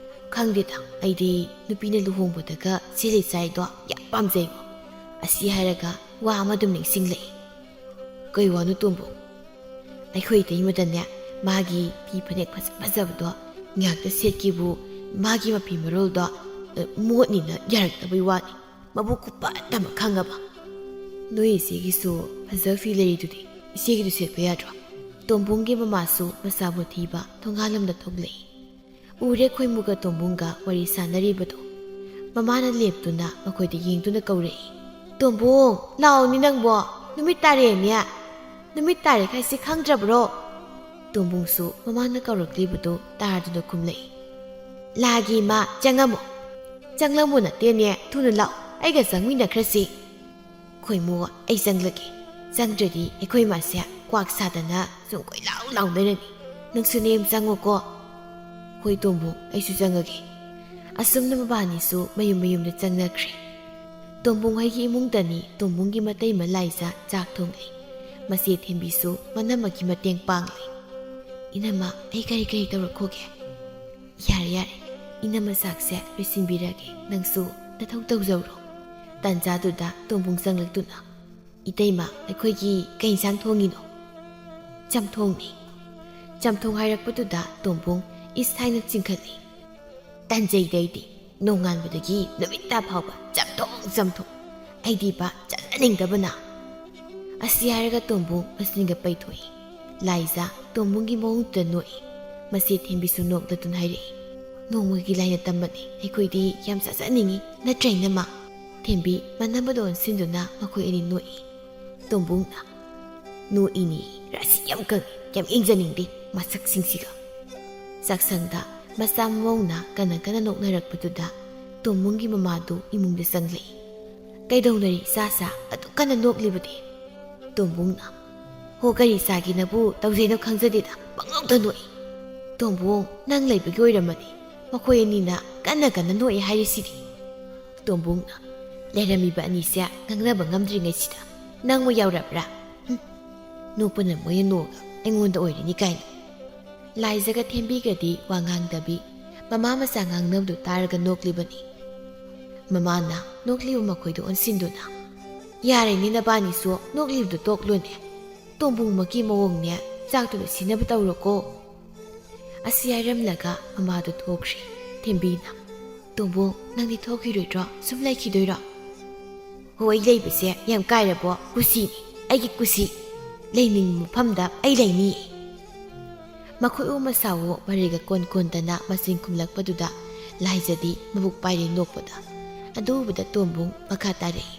ꯈꯪꯗꯦꯗ, ꯑꯩꯗꯤ ꯅꯨꯄꯤꯅ ꯂꯨꯍꯣꯡꯕꯗꯒ ꯁꯦꯠꯂꯤ ꯆꯥꯔꯤꯗꯣ ꯌꯥꯝ ꯄꯥꯝꯖꯩꯉꯣ꯫ ꯑꯁꯤ ꯍꯥꯏꯔꯒ ꯋꯥ ꯑꯃ ꯑꯗꯨꯝ ꯅꯤꯡꯁꯤꯡꯂꯛꯏ꯫ ꯀꯩ ꯋꯥꯅꯣ ꯇꯣꯝꯕꯨꯡ? ꯑꯩꯈꯣꯏ ꯏꯇꯩꯃꯗꯅꯦ ꯃꯥꯒꯤ ꯐꯤ ꯐꯅꯦꯛ ꯐꯖ ꯐꯖꯕꯗꯣ ꯉꯥꯏꯍꯥꯛꯇ ꯁꯦꯠꯀꯦꯕꯨ ꯃꯥꯒꯤ ꯃꯐꯤ ꯃꯔꯣꯜꯗꯣ, ꯑ, ꯃꯣꯠꯅꯤꯅ ꯌꯥꯔꯛꯇꯕꯩ ꯋꯥꯅꯤ꯫ ꯃꯕꯨꯛ ꯈꯨꯄꯠ ꯑꯃ ꯈꯪꯉꯕ꯫ ꯅꯣꯏ ꯏꯆꯦꯒꯤꯁꯨ ꯐꯖꯕ ꯐꯤ ꯂꯩꯔꯤꯗꯨꯗꯤ, ꯏꯆꯦꯒꯤꯗꯨ ꯁꯦꯠꯄ ꯌꯥꯗ꯭ꯔꯣ? ꯇꯣꯝꯕꯨꯡꯒꯤ ꯃꯃꯥꯁꯨ ꯃꯆꯥꯕꯨ ꯊꯤꯕ ꯊꯣꯡꯒꯥꯜꯂꯣꯝꯗ ꯊꯣꯛꯂꯛꯏ꯫ ꯎꯔꯦ ꯈꯣꯏꯃꯨꯒ ꯇꯣꯝꯕꯨꯡꯒ ꯋꯥꯔꯤ ꯁꯥꯟꯅꯔꯤꯕꯗꯨ꯫ ꯃꯃꯥꯅ ꯂꯦꯞꯇꯨꯅ ꯃꯈꯣꯏꯗ ꯌꯦꯡꯗꯨꯅ ꯀꯧꯔꯛꯏ꯫ "ꯇꯣꯝꯕꯨꯡ, ꯂꯥꯛꯑꯣꯅꯦ ꯅꯪꯕꯣ, ꯅꯨꯃꯤꯠ ꯇꯥꯔꯦꯅꯦ꯫ ꯅꯨꯃꯤꯠ ꯇꯥꯔꯦ ꯍꯥꯏꯁꯤ ꯈꯪꯗ꯭ꯔꯕ꯭ꯔꯣ?" ꯇꯣꯝꯕꯨꯡꯁꯨ ꯃꯃꯥꯅ ꯀꯧꯔꯛꯂꯤꯕꯗꯨ ꯇꯥꯗꯨꯅ ꯈꯨꯝꯂꯛꯏ꯫ "ꯂꯥꯛꯑꯒꯦ ꯏꯃꯥ, ꯆꯪꯉꯝꯃꯣ꯫ ꯆꯪꯂꯝꯃꯣ ꯅꯠꯇꯦꯅꯦ, ꯊꯨꯅ ꯂꯥꯛꯑꯣ, ꯑꯩꯒ ꯆꯪꯃꯤꯟꯅꯈ꯭ꯔꯁꯤ꯫" "ꯈꯣꯏꯃꯨ, ꯑꯩ ꯆꯪꯂꯒꯦ꯫ ꯆꯪꯗ꯭ꯔꯗꯤ ꯑꯩꯈꯣꯏ ꯏꯃꯥꯁꯦ ꯀ꯭ꯋꯥꯛ ꯁꯥꯗꯅ ꯁꯨꯝ ꯀꯣꯏꯂꯥꯎ ꯂꯥꯎꯅꯔꯅꯤ꯫ ꯅꯪꯁꯨ ꯅꯦꯝ ꯆꯪꯉꯣꯀꯣ꯫" "ꯍꯣꯏ ꯇꯣꯝꯕꯨꯡ, ꯑꯩꯁꯨ ꯆꯪꯉꯒꯦ꯫" ꯑꯁꯨꯝꯅ ꯃꯕꯥꯅꯤꯁꯨ ꯃꯌꯨꯝ ꯃꯌꯨꯝꯗ ꯆꯪꯅꯈ꯭ꯔꯦ꯫ ꯇꯣꯝꯕꯨꯡ ꯍꯣꯏꯒꯤ ꯏꯃꯨꯡꯗꯅꯤ ꯇꯣꯝꯕꯨꯡꯒꯤ ꯃꯇꯩꯃ ꯂꯥꯏꯖꯥ ꯆꯥꯛ ꯊꯣꯡꯂꯤ꯫ ꯃꯆꯦ ꯊꯦꯝꯕꯤꯁꯨ ꯃꯅꯝꯃꯒꯤ ꯃꯇꯦꯡ ꯄꯥꯡꯂꯤ꯫ "ꯏꯅꯝꯃ, ꯑꯩ ꯀꯔꯤ ꯀꯔꯤ ꯇꯧꯔꯛꯈꯣꯒꯦ?" "ꯌꯥꯔꯦ, ꯌꯥꯔꯦ꯫ ꯏꯅꯝꯃ ꯆꯥꯛꯁꯦ ꯂꯣꯏꯁꯤꯟꯕꯤꯔꯒꯦ꯫ ꯅꯪꯁꯨ ꯅꯊꯧ ꯇꯧꯖꯧꯔꯣ꯫" ꯇꯥꯟꯖꯥꯗꯨꯗ ꯇꯣꯝꯕꯨꯡ ꯆꯪꯂꯛꯇꯨꯅ, "ꯏꯇꯩꯃ, ꯑꯩꯈꯣꯏꯒꯤ ꯀꯩ ꯏꯟꯁꯥꯡ ꯊꯣꯡꯉꯤꯅꯣ?" "ꯆꯝꯊꯣꯡꯅꯤ꯫" ꯆꯝꯊꯣꯡ ꯍꯥꯏꯔꯛꯄꯗꯨꯗ ꯇꯣꯝꯕꯨꯡ ꯏꯁ ꯍꯥꯏꯅ ꯆꯤꯡꯈꯠꯂꯤ꯫ "ꯇꯟꯖꯩꯗ ꯑꯩꯗꯤ, ꯅꯣꯡꯉꯥꯟꯕꯗꯒꯤ ꯅꯨꯃꯤꯠ ꯇꯥ ꯐꯥꯎꯕ ꯆꯝꯊꯣꯡ ꯆꯝꯊꯣꯡ꯫ ꯑꯩꯗꯤꯕ ꯆꯥꯖꯅꯤꯡꯗꯕꯅ꯫" ꯑꯁꯤ ꯍꯥꯏꯔꯒ ꯇꯣꯝꯕꯨꯡ ꯃꯆꯤꯟꯒ ꯄꯩꯊꯣꯛꯏ꯫ ꯂꯥꯏꯖꯥ ꯇꯣꯝꯕꯨꯡꯒꯤ ꯃꯑꯣꯡꯗꯨꯗ ꯅꯣꯛꯏ꯫ ꯃꯆꯦ ꯊꯦꯝꯕꯤꯁꯨ ꯅꯣꯛꯂꯗꯨꯅ ꯍꯥꯏꯔꯛꯏ, "ꯅꯣꯡꯃꯒꯤ ꯂꯥꯏꯅ ꯇꯝꯕꯅꯤ, ꯑꯩꯈꯣꯏꯗꯤ ꯌꯥꯝ ꯆꯥꯖꯅꯤꯡꯉꯤ, ꯅꯠꯇ꯭ꯔ ꯏꯅꯝꯃ?" ꯊꯦꯝꯕꯤ ꯃꯅꯝꯕꯗ ꯑꯣꯟꯁꯤꯟꯗꯨꯅ ꯃꯈꯣꯏ ꯑꯅꯤ ꯅꯣꯛꯏ꯫ ꯇꯣꯝꯕꯨꯡꯅ, "ꯅꯣꯛꯏꯅꯤ, ꯔꯥꯁꯤ ꯌꯥꯝ ꯀꯪꯉꯤ, ꯌꯥꯝ ꯌꯦꯡꯖꯅꯤꯡꯗꯦ ꯃꯁꯛꯁꯤꯡꯁꯤꯒ꯫" ꯆꯥꯛꯁꯪꯗ ꯃꯆꯥ ꯃꯃꯧꯅ ꯀꯟꯅ ꯀꯟꯅ ꯅꯣꯛꯅꯔꯛꯄꯗꯨꯗ ꯇꯣꯝꯕꯨꯡꯒꯤ ꯃꯃꯥꯗꯨ ꯏꯃꯨꯡꯗ ꯆꯪꯂꯛꯏ꯫ "ꯀꯩꯗꯧꯅꯔꯤ ꯏꯆꯥꯁꯥ ꯑꯗꯨꯛ ꯀꯟꯅ ꯅꯣꯛꯂꯤꯕꯗꯤ?" ꯇꯣꯝꯕꯨꯡꯅ, "ꯍꯣ, ꯀꯔꯤ ꯆꯥꯒꯦꯅꯕꯨ ꯇꯧꯖꯩꯅꯣ ꯈꯪꯖꯗꯦꯗ, ꯄꯪꯅꯣꯛꯇ ꯅꯣꯛꯏ꯫" "ꯇꯣꯝꯕꯨꯡ, ꯅꯪ ꯂꯩꯕꯒꯤ ꯑꯣꯏꯔꯝꯃꯅꯤ ꯃꯈꯣꯏ ꯑꯅꯤꯅ ꯀꯟꯅ ꯀꯟꯅ ꯅꯣꯛꯏ ꯍꯥꯏꯔꯤꯁꯤꯗꯤ꯫" ꯇꯣꯝꯕꯨꯡꯅ, "ꯂꯩꯔꯝꯃꯤꯕ ꯑꯅꯤꯁꯦ ꯉꯥꯡꯅꯕ ꯉꯝꯗ꯭ꯔꯤꯉꯩꯁꯤꯗ ꯅꯪꯕꯨ ꯌꯥꯎꯔꯕ꯭ꯔꯥ? ꯍꯨꯝ, ꯅꯣꯛꯄꯅ ꯃꯣꯏꯅ ꯅꯣꯛꯑꯒ ꯑꯩꯉꯣꯟꯗ ꯑꯣꯏꯔꯤꯅꯤ ꯀꯥꯏꯅ꯫" ꯂꯥꯏꯖꯒ ꯊꯦꯝꯕꯤꯒꯗꯤ ꯋꯥ ꯉꯥꯡꯗꯕꯤ, ꯃꯃꯥ ꯃꯆꯥ ꯉꯥꯡꯅꯕꯗꯨ ꯇꯥꯔꯒ ꯅꯣꯛꯂꯤꯕꯅꯤ꯫ ꯃꯃꯥꯅ ꯅꯣꯛꯂꯤꯕ ꯃꯈꯣꯏꯗꯨ ꯑꯣꯟꯁꯤꯟꯗꯨꯅ, "ꯌꯥꯔꯦꯅꯦ ꯅꯕꯥꯅꯤꯁꯨ, ꯅꯣꯛꯂꯤꯕꯗꯨ ꯇꯣꯛꯂꯣꯅꯦ꯫ ꯇꯣꯝꯕꯨꯡꯃꯛꯀꯤ ꯃꯑꯣꯡꯅꯦ, ꯆꯥꯛꯇꯨ ꯂꯣꯏꯁꯤꯟꯅꯕ ꯇꯧꯔꯣꯀꯣ꯫" ꯑꯁꯤ ꯍꯥꯏꯔꯝꯂꯒ ꯃꯃꯥꯗꯨ ꯊꯣꯛꯈ꯭ꯔꯦ꯫ ꯊꯦꯝꯕꯤꯅ, "ꯇꯣꯝꯕꯨꯡ, ꯅꯪꯗꯤ ꯊꯣꯛꯈꯤꯔꯣꯏꯗ꯭ꯔꯣ? ꯁꯨꯝ ꯂꯩꯈꯤꯗꯣꯏꯔꯣ?" "ꯍꯣ, ꯑꯩ ꯂꯩꯕꯁꯦ ꯌꯥꯝ ꯀꯥꯏꯔꯕꯣ? ꯀꯨꯁꯤꯅꯤ, ꯑꯩꯒꯤ ꯀꯨꯁꯤ꯫ ꯂꯩꯅꯤꯡꯕ ꯃꯐꯝꯗ ꯑꯩ ꯂꯩꯅꯤ꯫" ꯃꯈꯣꯏ ꯎ ꯃꯁꯥꯋꯣ ꯃꯔꯩꯒ ꯀꯣꯟ ꯀꯣꯟꯗꯅ ꯃꯆꯤꯟ ꯈꯨꯝꯂꯛꯄꯗꯨꯗ ꯂꯥꯏꯖꯗꯤ ꯃꯕꯨꯛ ꯄꯥꯏꯔꯦ ꯅꯣꯛꯄꯗ꯫ ꯑꯗꯨ ꯎꯕꯗ ꯇꯣꯝꯕꯨꯡ ꯃꯈꯥ ꯇꯥꯔꯛꯏ,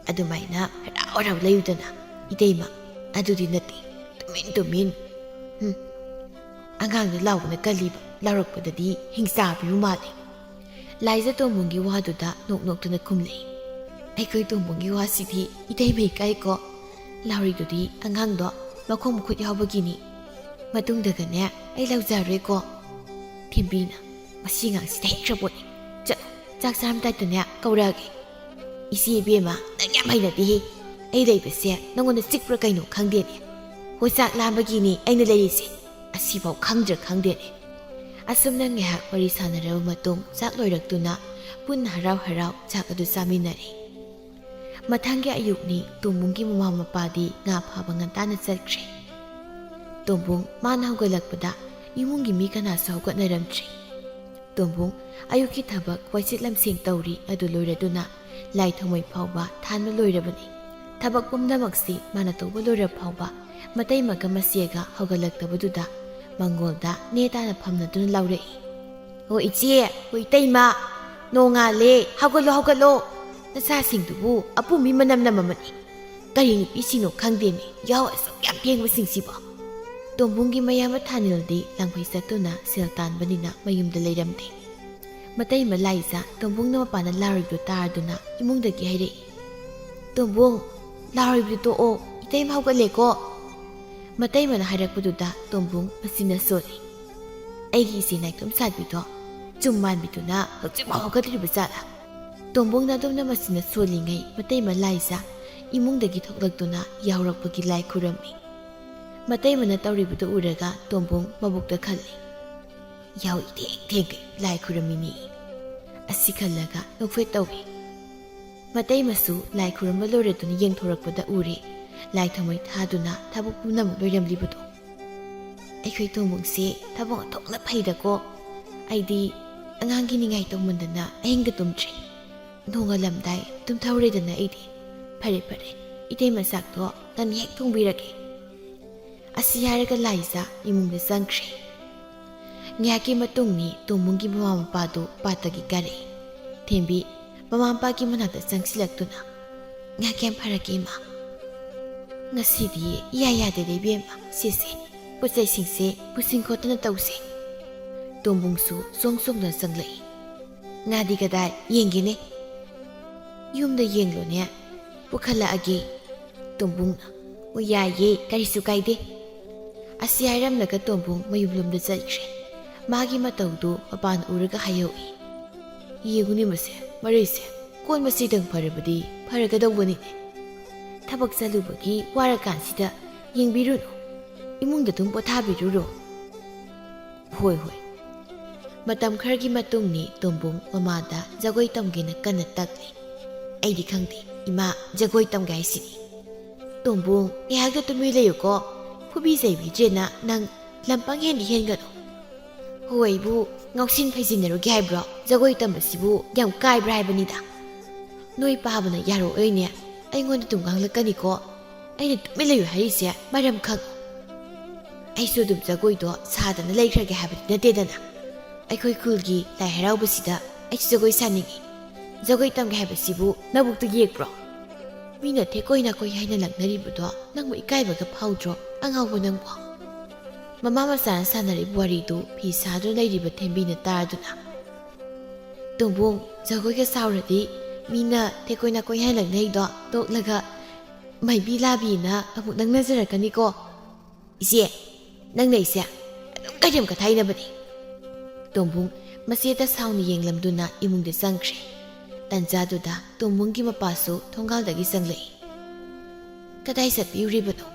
"ꯑꯗꯨꯃꯥꯏꯅ ꯍꯔꯥꯎ ꯍꯔꯥꯎ ꯂꯩꯌꯨꯗꯅ, ꯏꯇꯩꯃ꯫ ꯑꯗꯨꯗꯤ ꯅꯠꯇꯦ, ꯇꯨꯃꯤꯟ ꯇꯨꯃꯤꯟ꯫ ꯍꯨꯝ, ꯑꯉꯥꯡꯗ ꯂꯥꯎꯕꯅ ꯀꯜꯂꯤꯕ, ꯂꯥꯎꯔꯛꯄꯗꯗꯤ ꯍꯤꯡꯆꯥꯕꯤꯕꯨ ꯃꯥꯜꯂꯤ꯫" ꯂꯥꯏꯖ ꯇꯣꯝꯕꯨꯡꯒꯤ ꯋꯥꯗꯨꯗ ꯅꯣꯛ ꯅꯣꯛꯇꯨꯅ ꯈꯨꯝꯂꯛꯏ, "ꯑꯩꯈꯣꯏ ꯇꯣꯝꯕꯨꯡꯒꯤ ꯋꯥꯁꯤꯗꯤ ꯏꯇꯩꯃ ꯏꯀꯥꯏꯀꯣ꯫ ꯂꯥꯎꯔꯤꯗꯨꯗꯤ ꯑꯉꯥꯡꯗꯣ ꯃꯈꯣꯡ ꯃꯈꯨꯠ ꯌꯥꯎꯕꯒꯤꯅꯤ꯫ ꯃꯇꯨꯡꯗꯒꯅꯦ ꯑꯩ ꯂꯧꯖꯔꯣꯏꯀꯣ꯫" ꯊꯦꯝꯕꯤꯅ, "ꯃꯁꯤ ꯑꯉꯥꯡꯁꯤ ꯗꯥꯏꯔꯦꯛꯇ꯭ꯔ ꯄꯣꯠꯅꯤ꯫ ꯆꯠꯂꯣ, ꯆꯥꯛ ꯆꯥꯔꯝꯗꯥꯏꯗꯅꯦ ꯀꯧꯔꯛꯑꯒꯦ꯫" "ꯏꯆꯦ ꯏꯕꯦꯝꯃ, ꯅꯪ ꯌꯥꯝ ꯍꯩꯅꯗꯦꯍꯦ꯫ ꯑꯩ ꯂꯩꯕꯁꯦ ꯅꯪꯉꯣꯟꯗ ꯆꯤꯛꯄ꯭ꯔꯥ ꯀꯩꯅꯣ ꯈꯪꯗꯦꯅꯦ꯫ ꯍꯣ, ꯆꯥꯛ ꯂꯥꯝꯕꯒꯤꯅꯦ ꯑꯩꯅ ꯂꯩꯔꯤꯁꯦ꯫ ꯑꯁꯤꯐꯥꯎ ꯈꯪꯗ꯭ꯔꯥ ꯈꯪꯗꯦꯅꯦ꯫" ꯑꯁꯨꯝꯅ ꯉꯥꯏꯍꯥꯛ ꯋꯥꯔꯤ ꯁꯥꯟꯅꯔꯕ ꯃꯇꯨꯡ ꯆꯥꯛ ꯂꯣꯏꯔꯛꯇꯨꯅ ꯄꯨꯟꯅ ꯍꯔꯥꯎ ꯍꯔꯥꯎ ꯆꯥꯛ ꯑꯗꯨ ꯆꯥꯃꯤꯟꯅꯔꯦ꯫ ꯃꯊꯪꯒꯤ ꯑꯌꯨꯛꯅꯤ꯫ ꯇꯣꯝꯕꯨꯡꯒꯤ ꯃꯃꯥ ꯃꯄꯥꯗꯤ ꯉꯥ ꯐꯥꯕ ꯉꯟꯇꯥꯅ ꯆꯠꯈ꯭ꯔꯦ꯫ ꯇꯣꯝꯕꯨꯡ ꯃꯥꯅ ꯍꯧꯒꯠꯂꯛꯄꯗ ꯏꯃꯨꯡꯒꯤ ꯃꯤ ꯀꯅꯥꯁꯨ ꯍꯧꯒꯠꯅꯔꯝꯗ꯭ꯔꯤ꯫ ꯇꯣꯝꯕꯨꯡ ꯑꯌꯨꯛꯀꯤ ꯊꯕꯛ ꯋꯥꯏꯁꯤꯠ ꯂꯝꯁꯦꯡ ꯇꯧꯔꯤ꯫ ꯑꯗꯨ ꯂꯣꯏꯔꯗꯨꯅ ꯂꯥꯏ ꯊꯥꯎꯃꯩ ꯐꯥꯎꯕ ꯊꯥꯟꯕ ꯂꯣꯏꯔꯕꯅꯤ꯫ ꯊꯕꯛ ꯄꯨꯝꯅꯃꯛꯁꯤ ꯃꯥꯅ ꯇꯧꯕ ꯂꯣꯏꯔ ꯐꯥꯎꯕ ꯃꯇꯩꯃꯒ ꯃꯆꯦꯒ ꯍꯧꯒꯠꯂꯛꯇꯕꯗꯨꯗ ꯃꯪꯒꯣꯜꯗ ꯅꯦ ꯇꯥꯅ ꯐꯝꯅꯗꯨꯅ ꯂꯥꯎꯔꯛꯏ꯫ "ꯑꯣ ꯏꯆꯦ, ꯑꯣ ꯏꯇꯩꯃ, ꯅꯣꯡꯉꯥꯜꯂꯦ, ꯍꯧꯒꯠꯂꯣ, ꯍꯧꯒꯠꯂꯣ꯫ ꯅꯆꯥꯁꯤꯡꯗꯨꯕꯨ ꯑꯄꯨꯝꯕꯤ ꯃꯅꯝ ꯅꯝꯃꯝꯃꯅꯤ꯫ ꯀꯔꯤ ꯅꯨꯄꯤꯁꯤꯡꯅꯣ ꯈꯪꯗꯦꯅꯦ, ꯌꯥꯍꯧ ꯑꯁꯨꯛ ꯌꯥꯝ ꯊꯦꯡꯕꯁꯤꯡꯁꯤꯕꯣ?" ꯇꯣꯝꯕꯨꯡꯒꯤ ꯃꯌꯥꯝꯕ ꯊꯥꯅꯤꯜꯗꯤ ꯂꯥꯡꯐꯩ ꯆꯠꯇꯨꯅ ꯁꯦꯜ ꯇꯥꯟꯕꯅꯤꯅ ꯃꯌꯨꯝꯗ ꯂꯩꯔꯝꯗꯦ꯫ ꯃꯇꯩꯃ ꯂꯥꯏꯖꯥ ꯇꯣꯝꯕꯨꯡꯅ ꯃꯄꯥꯟꯗ ꯂꯥꯎꯔꯤꯕꯗꯨ ꯇꯥꯔꯗꯨꯅ ꯏꯃꯨꯡꯗꯒꯤ ꯍꯥꯏꯔꯛꯏ, "ꯇꯣꯝꯕꯨꯡ, ꯂꯥꯎꯔꯤꯕꯗꯨ ꯇꯣꯛꯑꯣ, ꯏꯇꯩꯃ ꯍꯧꯒꯠꯂꯦꯀꯣ꯫" ꯃꯇꯩꯃꯅ ꯍꯥꯏꯔꯛꯄꯗꯨꯗ ꯇꯣꯝꯕꯨꯡ ꯃꯆꯤꯟꯅ ꯁꯣꯜꯂꯤ꯫ "ꯑꯩꯒꯤ ꯏꯆꯦ ꯅꯥꯏꯇꯣꯝ ꯁꯥꯠꯄꯤꯗꯣ ꯆꯨꯝ ꯃꯥꯟꯕꯤꯗꯨꯅ ꯍꯧꯖꯤꯛꯐꯥꯎ ꯍꯧꯒꯠꯇ꯭ꯔꯤꯕ ꯖꯥꯠꯂꯥ?" ꯇꯣꯝꯕꯨꯡꯅ ꯑꯗꯨꯝꯅ ꯃꯆꯤꯟꯅ ꯁꯣꯜꯂꯤꯉꯩ ꯃꯇꯩꯃ ꯂꯥꯏꯖꯥ ꯏꯃꯨꯡꯗꯒꯤ ꯊꯣꯛꯂꯛꯇꯨꯅ ꯌꯥꯍꯧꯔꯛꯄꯒꯤ ꯂꯥꯏ ꯈꯨꯔꯝꯃꯤ꯫ ꯃꯇꯩꯃꯅ ꯇꯧꯔꯤꯕꯗꯨ ꯎꯔꯒ ꯇꯣꯝꯕꯨꯡ ꯃꯕꯨꯛꯇ ꯈꯜꯂꯤ, "ꯌꯥꯍꯧ ꯏꯊꯦꯡ ꯊꯦꯡꯒꯩ ꯂꯥꯏ ꯈꯨꯔꯝꯃꯤꯅꯤ" ꯑꯁꯤ ꯈꯜꯂꯒ ꯅꯣꯛꯐꯦꯠ ꯇꯧꯏ꯫ ꯃꯇꯩꯃꯁꯨ ꯂꯥꯏ ꯈꯨꯔꯨꯝꯕ ꯂꯣꯏꯔꯗꯨꯅ ꯌꯦꯡꯊꯣꯔꯛꯄꯗ ꯎꯔꯦ ꯂꯥꯏ ꯊꯥꯎꯃꯩ ꯊꯥꯗꯨꯅ ꯊꯕꯛ ꯄꯨꯝꯅꯃꯛ ꯂꯣꯏꯔꯝꯂꯤꯕꯗꯣ꯫ "ꯑꯩꯈꯣꯏ ꯇꯣꯝꯕꯨꯡꯁꯦ ꯊꯕꯛ ꯑꯣꯟꯊꯣꯛꯅ ꯐꯩꯗꯀꯣ꯫ ꯑꯩꯗꯤ ꯑꯉꯥꯡꯒꯤ ꯅꯤꯡꯉꯥꯏ ꯇꯧꯃꯟꯗꯅ ꯑꯍꯤꯡꯒ ꯇꯨꯝꯗ꯭ꯔꯦ꯫ ꯅꯣꯡꯉꯥꯜꯂꯝꯗꯥꯏ ꯇꯨꯝꯊꯍꯧꯔꯦꯗꯅ ꯑꯩꯗꯤ꯫ ꯐꯔꯦ ꯐꯔꯦ, ꯏꯇꯩꯃ ꯆꯥꯛꯇꯣ ꯅꯪꯅ ꯍꯦꯛ ꯊꯣꯡꯕꯤꯔꯒꯦ" ꯑꯁꯤ ꯍꯥꯏꯔꯒ ꯂꯥꯏꯖꯥ ꯏꯃꯨꯡꯗ ꯆꯪꯈ꯭ꯔꯦ꯫ ꯉꯥꯏꯍꯥꯛꯀꯤ ꯃꯇꯨꯡꯅꯤ ꯇꯣꯝꯕꯨꯡꯒꯤ ꯃꯃꯥ ꯃꯄꯥꯗꯨ ꯄꯥꯠꯇꯒꯤ ꯀꯥꯔꯛꯏ꯫ ꯊꯦꯝꯕꯤ ꯃꯃꯥ ꯃꯄꯥꯒꯤ ꯃꯅꯥꯛꯇ ꯆꯪꯁꯤꯜꯂꯛꯇꯨꯅ, "ꯉꯥꯏꯍꯥꯛ ꯌꯥꯝ ꯐꯔꯛꯀꯦ ꯏꯃꯥ꯫ ꯉꯁꯤꯗꯤ ꯏꯌꯥ ꯌꯥꯗꯦꯗ ꯏꯕꯦꯝꯃ꯫ ꯁꯦ ꯁꯦ, ꯄꯣꯠ ꯆꯩꯁꯤꯡꯁꯦ ꯄꯨꯁꯤꯟ ꯈꯣꯠꯇꯅ ꯇꯧꯁꯦ"꯫ ꯇꯣꯝꯕꯨꯡꯁꯨ ꯆꯣꯡ ꯆꯣꯡꯗꯨꯅ ꯆꯪꯂꯛꯏ꯫ "ꯉꯥꯗꯤ ꯀꯗꯥꯏ? ꯌꯦꯡꯒꯦꯅꯦ"꯫ "ꯌꯨꯝꯗ ꯌꯦꯡꯂꯣꯅꯦ, ꯄꯨꯈꯠꯂꯛꯑꯒꯦ"꯫ ꯇꯣꯝꯕꯨꯡꯅ, "ꯑꯣ ꯌꯥꯏꯌꯦ, ꯀꯔꯤꯁꯨ ꯀꯥꯏꯗꯦ"꯫ ꯑꯁꯤ ꯍꯥꯏꯔꯝꯂꯒ ꯇꯣꯝꯕꯨꯡ ꯃꯌꯨꯝꯂꯣꯝꯗ ꯆꯠꯈ꯭ꯔꯦ꯫ ꯃꯥꯒꯤ ꯃꯇꯧꯗꯨ ꯃꯄꯥꯟ ꯎꯔꯒ ꯍꯥꯏꯍꯧꯏ, "ꯌꯦꯡꯉꯨꯅꯦ ꯃꯁꯦ, ꯃꯔꯩꯁꯦ꯫ ꯀꯣꯟ ꯃꯆꯩꯗꯪ ꯐꯔꯕꯗꯤ ꯐꯔꯒꯗꯧꯕꯅꯤꯅꯦ꯫ ꯊꯕꯛ ꯆꯠꯂꯨꯕꯒꯤ ꯋꯥꯔꯀꯥꯟꯁꯤꯗ ꯌꯦꯡꯕꯤꯔꯨꯅꯨ꯫ ꯏꯃꯨꯡꯗ ꯑꯗꯨꯝ ꯄꯣꯊꯥꯕꯤꯔꯨꯔꯣ"꯫ "ꯍꯣꯏ, ꯍꯣꯏ"꯫ ꯃꯇꯝ ꯈꯔꯒꯤ ꯃꯇꯨꯡꯅꯤ ꯇꯣꯝꯕꯨꯡ ꯃꯃꯥꯗ ꯖꯒꯣꯏ ꯇꯝꯒꯦꯅ ꯀꯟꯅ ꯇꯛꯂꯤ꯫ "ꯑꯩꯗꯤ ꯈꯪꯗꯦ, ꯏꯃꯥ, ꯖꯒꯣꯏ ꯇꯝꯒꯦ ꯍꯥꯏꯁꯤꯅꯤ꯫ ꯇꯣꯝꯕꯨꯡ, ꯉꯥꯏꯍꯥꯛꯇ ꯇꯨꯃꯤꯟ ꯂꯩꯌꯨꯀꯣ꯫ ꯐꯨꯕꯤ ꯆꯩꯕꯤꯗ꯭ꯔꯦꯅ ꯅꯪ ꯂꯝꯄꯪ ꯍꯦꯟꯗꯤ ꯍꯦꯟꯒꯅꯨ꯫ ꯍꯣ, ꯑꯩꯕꯨ ꯉꯥꯎꯁꯤꯟ ꯐꯩꯖꯤꯟꯅꯔꯨꯒꯦ ꯍꯥꯏꯕ꯭ꯔꯣ? ꯖꯒꯣꯏ ꯇꯝꯕꯁꯤꯕꯨ ꯌꯥꯝ ꯀꯥꯏꯕ꯭ꯔꯥ ꯍꯥꯏꯕꯅꯤꯗ꯫ ꯅꯣꯏ ꯄꯥꯕꯅ ꯌꯥꯔꯛꯑꯣꯏꯅꯦ꯫ ꯑꯩꯉꯣꯟꯗ ꯑꯗꯨꯝ ꯉꯥꯡꯂꯛꯀꯅꯤꯀꯣ꯫ ꯑꯩꯅ ꯇꯨꯃꯤꯟ ꯂꯩꯌꯨ ꯍꯥꯏꯔꯤꯁꯦ ꯃꯔꯝ ꯈꯪ꯫ ꯑꯩꯁꯨ ꯑꯗꯨꯝ ꯖꯒꯣꯏꯗꯣ ꯁꯥꯗꯅ ꯂꯩꯈ꯭ꯔꯒꯦ ꯍꯥꯏꯕꯗꯤ ꯅꯠꯇꯦꯗꯅ꯫ ꯑꯩꯈꯣꯏ ꯈꯨꯜꯒꯤ ꯂꯥꯏ ꯍꯔꯥꯎꯕꯁꯤꯗ ꯑꯩꯁꯨ ꯖꯒꯣꯏ ꯁꯥꯅꯤꯡꯉꯤ꯫ ꯖꯒꯣꯏ ꯇꯝꯒꯦ ꯍꯥꯏꯕꯁꯤꯕꯨ ꯅꯕꯨꯛꯇ ꯌꯦꯛꯄ꯭ꯔꯣ? ꯃꯤꯅ ꯊꯦꯛꯀꯣꯏ ꯅꯥꯀꯣꯏ ꯍꯥꯏꯅ ꯂꯛꯅꯔꯤꯕꯗꯣ ꯅꯪꯕꯨ ꯏꯀꯥꯏꯕꯒ ꯐꯥꯎꯗ꯭ꯔꯣ, ꯑꯉꯥꯎꯕ ꯅꯪꯕꯣ? ꯃꯃꯥ ꯃꯆꯥꯅ ꯁꯥꯟꯅꯔꯤꯕ ꯋꯥꯔꯤꯗꯨ ꯐꯤ ꯁꯥꯗꯨꯅ ꯂꯩꯔꯤꯕ ꯊꯦꯝꯕꯤꯅ ꯇꯥꯔꯗꯨꯅ, "ꯇꯣꯝꯕꯣꯡ, ꯖꯒꯣꯏꯒ ꯁꯥꯎꯔꯗꯤ ꯃꯤꯅ ꯊꯦꯛꯀꯣꯏ ꯅꯥꯀꯣꯏ ꯍꯥꯏꯅ ꯂꯛꯅꯩꯗꯣ ꯇꯣꯛꯂꯒ ꯃꯥꯏꯕꯤ ꯂꯥꯕꯤꯅ ꯑꯃꯨꯛ ꯂꯛꯅꯖꯔꯛꯀꯅꯤꯀꯣ꯫ ꯏꯆꯦ, ꯅꯪꯅ ꯑꯩꯁꯦ ꯑꯗꯨꯝ ꯀꯔꯦꯝ ꯀꯊꯥꯏꯅꯕꯅꯤ꯫" ꯇꯣꯝꯕꯨꯡ ꯃꯆꯦꯗ ꯁꯥꯎꯅ ꯌꯦꯡꯂꯝꯗꯨꯅ ꯏꯃꯨꯡꯗ ꯆꯪꯈ꯭ꯔꯦ꯫ ꯇꯟꯖꯥꯗꯨꯗ ꯇꯣꯝꯕꯨꯡꯒꯤ ꯃꯄꯥꯁꯨ ꯊꯣꯡꯒꯥꯜꯗꯒꯤ ꯆꯪꯂꯛꯏ꯫ "ꯀꯗꯥꯏ ꯆꯠꯄꯤꯔꯨꯔꯤꯕꯅꯣ?"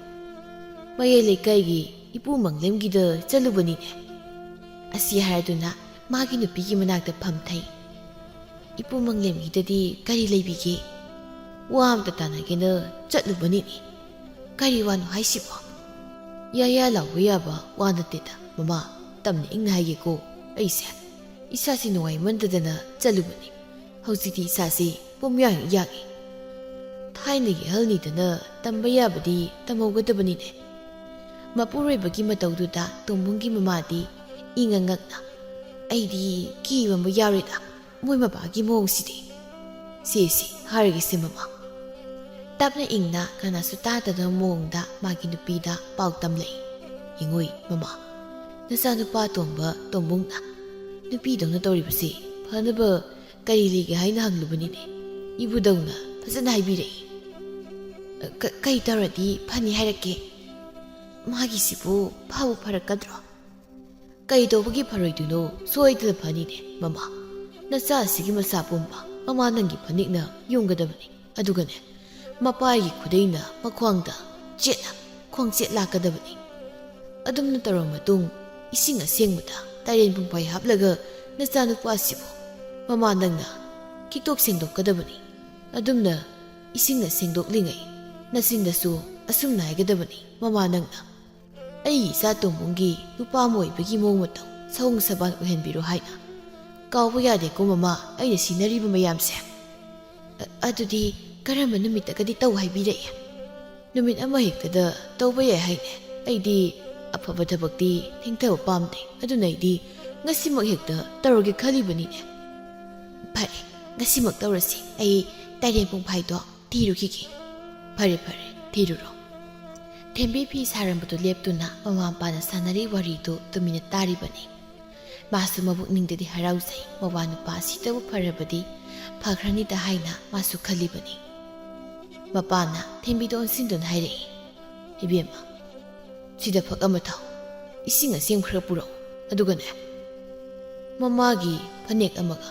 "ꯃꯌꯥꯏ ꯂꯩꯀꯥꯏꯒꯤ ꯏꯄꯨ ꯃꯪꯂꯦꯝꯒꯤꯗ ꯆꯠꯂꯨꯕꯅꯤꯅꯦ꯫" ꯑꯁꯤ ꯍꯥꯏꯔꯗꯨꯅ ꯃꯥꯒꯤ ꯅꯨꯄꯤꯒꯤ ꯃꯅꯥꯛꯇ ꯐꯝꯊꯩ꯫ "ꯏꯄꯨ ꯃꯪꯂꯦꯝꯒꯤꯗꯗꯤ ꯀꯔꯤ ꯂꯩꯕꯤꯒꯦ? ꯋꯥ ꯑꯝꯇ ꯇꯥꯟꯅꯒꯦꯅ ꯆꯠꯂꯨꯕꯅꯤꯅꯦ꯫ ꯀꯔꯤ ꯋꯥꯅꯣ ꯍꯥꯏꯁꯤꯕꯣ?" "ꯌꯥ ꯌꯥ ꯂꯥꯎꯕ ꯌꯥꯕ ꯋꯥ ꯅꯠꯇꯦꯗ, ꯃꯃꯥ꯫ ꯇꯝꯅ ꯏꯪꯅ ꯍꯥꯏꯒꯦꯀꯣ꯫ ꯑꯩꯁꯦ ꯏꯁꯥꯁꯤ ꯅꯨꯡꯉꯥꯏꯃꯟꯗꯗꯅ ꯆꯠꯂꯨꯕꯅꯤ꯫ ꯍꯧꯖꯤꯛꯇꯤ ꯏꯁꯥꯁꯤ ꯄꯨꯝꯌꯥꯡ ꯌꯥꯡꯏ꯫ ꯊꯥꯏꯅꯒꯤ ꯑꯍꯜꯅꯤꯗꯅ ꯇꯝꯕ ꯌꯥꯕꯗꯤ ꯇꯝꯍꯧꯒꯗꯕꯅꯤꯅꯦ꯫" ꯃꯄꯨꯔꯣꯏꯕꯒꯤ ꯃꯇꯧꯗꯨꯗ ꯇꯣꯝꯕꯨꯡꯒꯤ ꯃꯃꯥꯗꯤ ꯏꯉꯛ ꯉꯛꯅ, "ꯑꯩꯗꯤ ꯀꯤꯕ ꯑꯃ ꯌꯥꯎꯔꯦꯗ, ꯃꯣꯏ ꯃꯄꯥꯒꯤ ꯃꯑꯣꯡꯁꯤꯗꯤ꯫" "ꯁꯦ ꯁꯦ, ꯍꯥꯏꯔꯒꯦꯁꯦ ꯃꯃꯥ꯫" ꯇꯞꯅ ꯏꯪꯅ ꯀꯅꯥꯁꯨ ꯇꯥꯗꯗꯕ ꯃꯑꯣꯡꯗ ꯃꯥꯒꯤ ꯅꯨꯄꯤꯗ ꯄꯥꯎ ꯇꯝꯂꯛꯏ꯫ "ꯌꯦꯡꯉꯨꯏ ꯃꯃꯥ, ꯅꯆꯥꯅꯨꯄꯥ ꯑꯇꯣꯝꯕ ꯇꯣꯝꯕꯨꯡꯅ ꯅꯨꯄꯤꯗꯧꯅ ꯇꯧꯔꯤꯕꯁꯤ ꯐꯅꯕ ꯀꯔꯤ ꯂꯩꯒꯦ ꯍꯥꯏꯅ ꯍꯪꯂꯨꯕꯅꯤꯅꯦ꯫ ꯏꯕꯨꯗꯧꯅ ꯐꯖꯅ ꯍꯥꯏꯕꯤꯔꯛꯏ꯫" "ꯀ-, ꯀꯩ ꯇꯧꯔꯗꯤ ꯐꯅꯤ ꯍꯥꯏꯔꯛꯀꯦ? ꯃꯥꯒꯤꯁꯤꯕꯨ ꯐꯕꯨ ꯐꯔꯛꯀꯗ꯭ꯔꯣ?" "ꯀꯩ ꯇꯧꯕꯒꯤ ꯐꯔꯣꯏꯗꯣꯏꯅꯣ? ꯁꯣꯏꯗꯅ ꯐꯅꯤꯅꯦ ꯃꯃꯥ꯫ ꯅꯆꯥ ꯑꯁꯤꯒꯤ ꯃꯁꯥ ꯄꯨꯝꯕ ꯃꯃꯥ ꯅꯪꯒꯤ ꯐꯅꯦꯛꯅ ꯌꯨꯡꯒꯗꯕꯅꯤ꯫ ꯑꯗꯨꯒꯅꯦ, ꯃꯄꯥꯒꯤ ꯈꯨꯗꯩꯅ ꯃꯈ꯭ꯋꯥꯡꯗ ꯆꯦꯠꯅ ꯈ꯭ꯋꯥꯡꯆꯦꯠ ꯂꯥꯛꯀꯗꯕꯅꯤ꯫ ꯑꯗꯨꯝꯅ ꯇꯧꯔꯕ ꯃꯇꯨꯡ, ꯏꯁꯤꯡ ꯑꯁꯦꯡꯕꯗ ꯇꯔꯦꯟ ꯄꯨꯡꯐꯥꯏ ꯍꯥꯞꯂꯒ ꯅꯆꯥꯅꯨꯄꯥꯁꯤꯕꯨ ꯃꯃꯥ ꯅꯪꯅ ꯈꯤꯛꯇꯣꯛ ꯁꯦꯡꯗꯣꯛꯀꯗꯕꯅꯤ꯫ ꯑꯗꯨꯝꯅ ꯏꯁꯤꯡꯅ ꯁꯦꯡꯗꯣꯛꯂꯤꯉꯩ ꯅꯆꯤꯟꯗꯁꯨ ꯑꯁꯨꯝꯅ ꯍꯥꯏꯒꯗꯕꯅꯤ, ꯃꯃꯥ ꯅꯪꯅ꯫ ꯑꯩꯒꯤ ꯏꯆꯥ ꯇꯣꯝꯕꯨꯡꯒꯤ ꯅꯨꯄꯥ ꯑꯃ ꯑꯣꯏꯕꯒꯤ ꯃꯑꯣꯡ ꯃꯇꯧ ꯁꯑꯣꯡ ꯁꯕꯥꯟ ꯑꯣꯏꯍꯟꯕꯤꯔꯣ ꯍꯥꯏꯅ ꯀꯥꯎꯕ ꯌꯥꯗꯦꯀꯣ ꯃꯃꯥ, ꯑꯩꯅ ꯁꯤꯟꯅꯔꯤꯕ ꯃꯌꯥꯝꯁꯦ꯫ "ꯑ-, ꯑꯗꯨꯗꯤ ꯀꯔꯝꯕ ꯅꯨꯃꯤꯠꯇꯒꯗꯤ ꯇꯧ ꯍꯥꯏꯕꯤꯔꯛꯏ?" "ꯅꯨꯃꯤꯠ ꯑꯃ ꯍꯦꯛꯇꯗ ꯇꯧꯕ ꯌꯥꯏ ꯍꯥꯏꯅꯦ꯫ ꯑꯩꯗꯤ ꯑꯐꯕ ꯊꯕꯛꯇꯤ ꯊꯦꯡꯊꯕ ꯄꯥꯝꯗꯦ, ꯑꯗꯨꯅ ꯑꯩꯗꯤ ꯉꯁꯤꯃꯛ ꯍꯦꯛꯇ ꯇꯧꯔꯒꯦ ꯈꯜꯂꯤꯕꯅꯤꯅꯦ꯫" "ꯐꯔꯦ, ꯉꯁꯤꯃꯛ ꯇꯧꯔꯁꯤ꯫ ꯑꯩ ꯇꯥꯏꯔꯦꯟ ꯄꯨꯡꯐꯥꯏꯗꯣ ꯊꯤꯔꯨꯈꯤꯒꯦ꯫" "ꯐꯔꯦ, ꯐꯔꯦ, ꯊꯤꯔꯨꯔꯣ꯫" ꯊꯦꯝꯕꯤ ꯐꯤ ꯁꯥꯔꯝꯕꯗꯨ ꯂꯦꯞꯇꯨꯅ ꯃꯃꯥ ꯃꯄꯥꯅ ꯁꯥꯟꯅꯔꯤ ꯋꯥꯔꯤꯗꯨ ꯇꯨꯃꯤꯟꯅ ꯇꯥꯔꯤꯕꯅꯤ꯫ ꯃꯥꯁꯨ ꯃꯕꯨꯛꯅꯤꯡꯗꯗꯤ ꯍꯔꯥꯎꯖꯩ, ꯃꯋꯥ ꯅꯨꯄꯥ ꯑꯁꯤꯇꯕꯨ ꯐꯔꯕꯗꯤ ꯐꯈ꯭ꯔꯅꯤꯗ ꯍꯥꯏꯅ ꯃꯥꯁꯨ ꯈꯜꯂꯤꯕꯅꯤ꯫ ꯃꯄꯥꯅ ꯊꯦꯝꯕꯤꯗ ꯑꯣꯟꯁꯤꯟꯗꯨꯅ ꯍꯥꯏꯔꯛꯏ, "ꯏꯕꯦꯝꯃ, ꯁꯤꯗ ꯐꯛ ꯑꯃ ꯊꯥꯎ, ꯏꯁꯤꯡ ꯑꯁꯦꯡꯕ ꯈꯔ ꯄꯨꯔꯛꯎ, ꯑꯗꯨꯒꯅꯦ, ꯃꯃꯥꯒꯤ ꯐꯅꯦꯛ ꯑꯃꯒ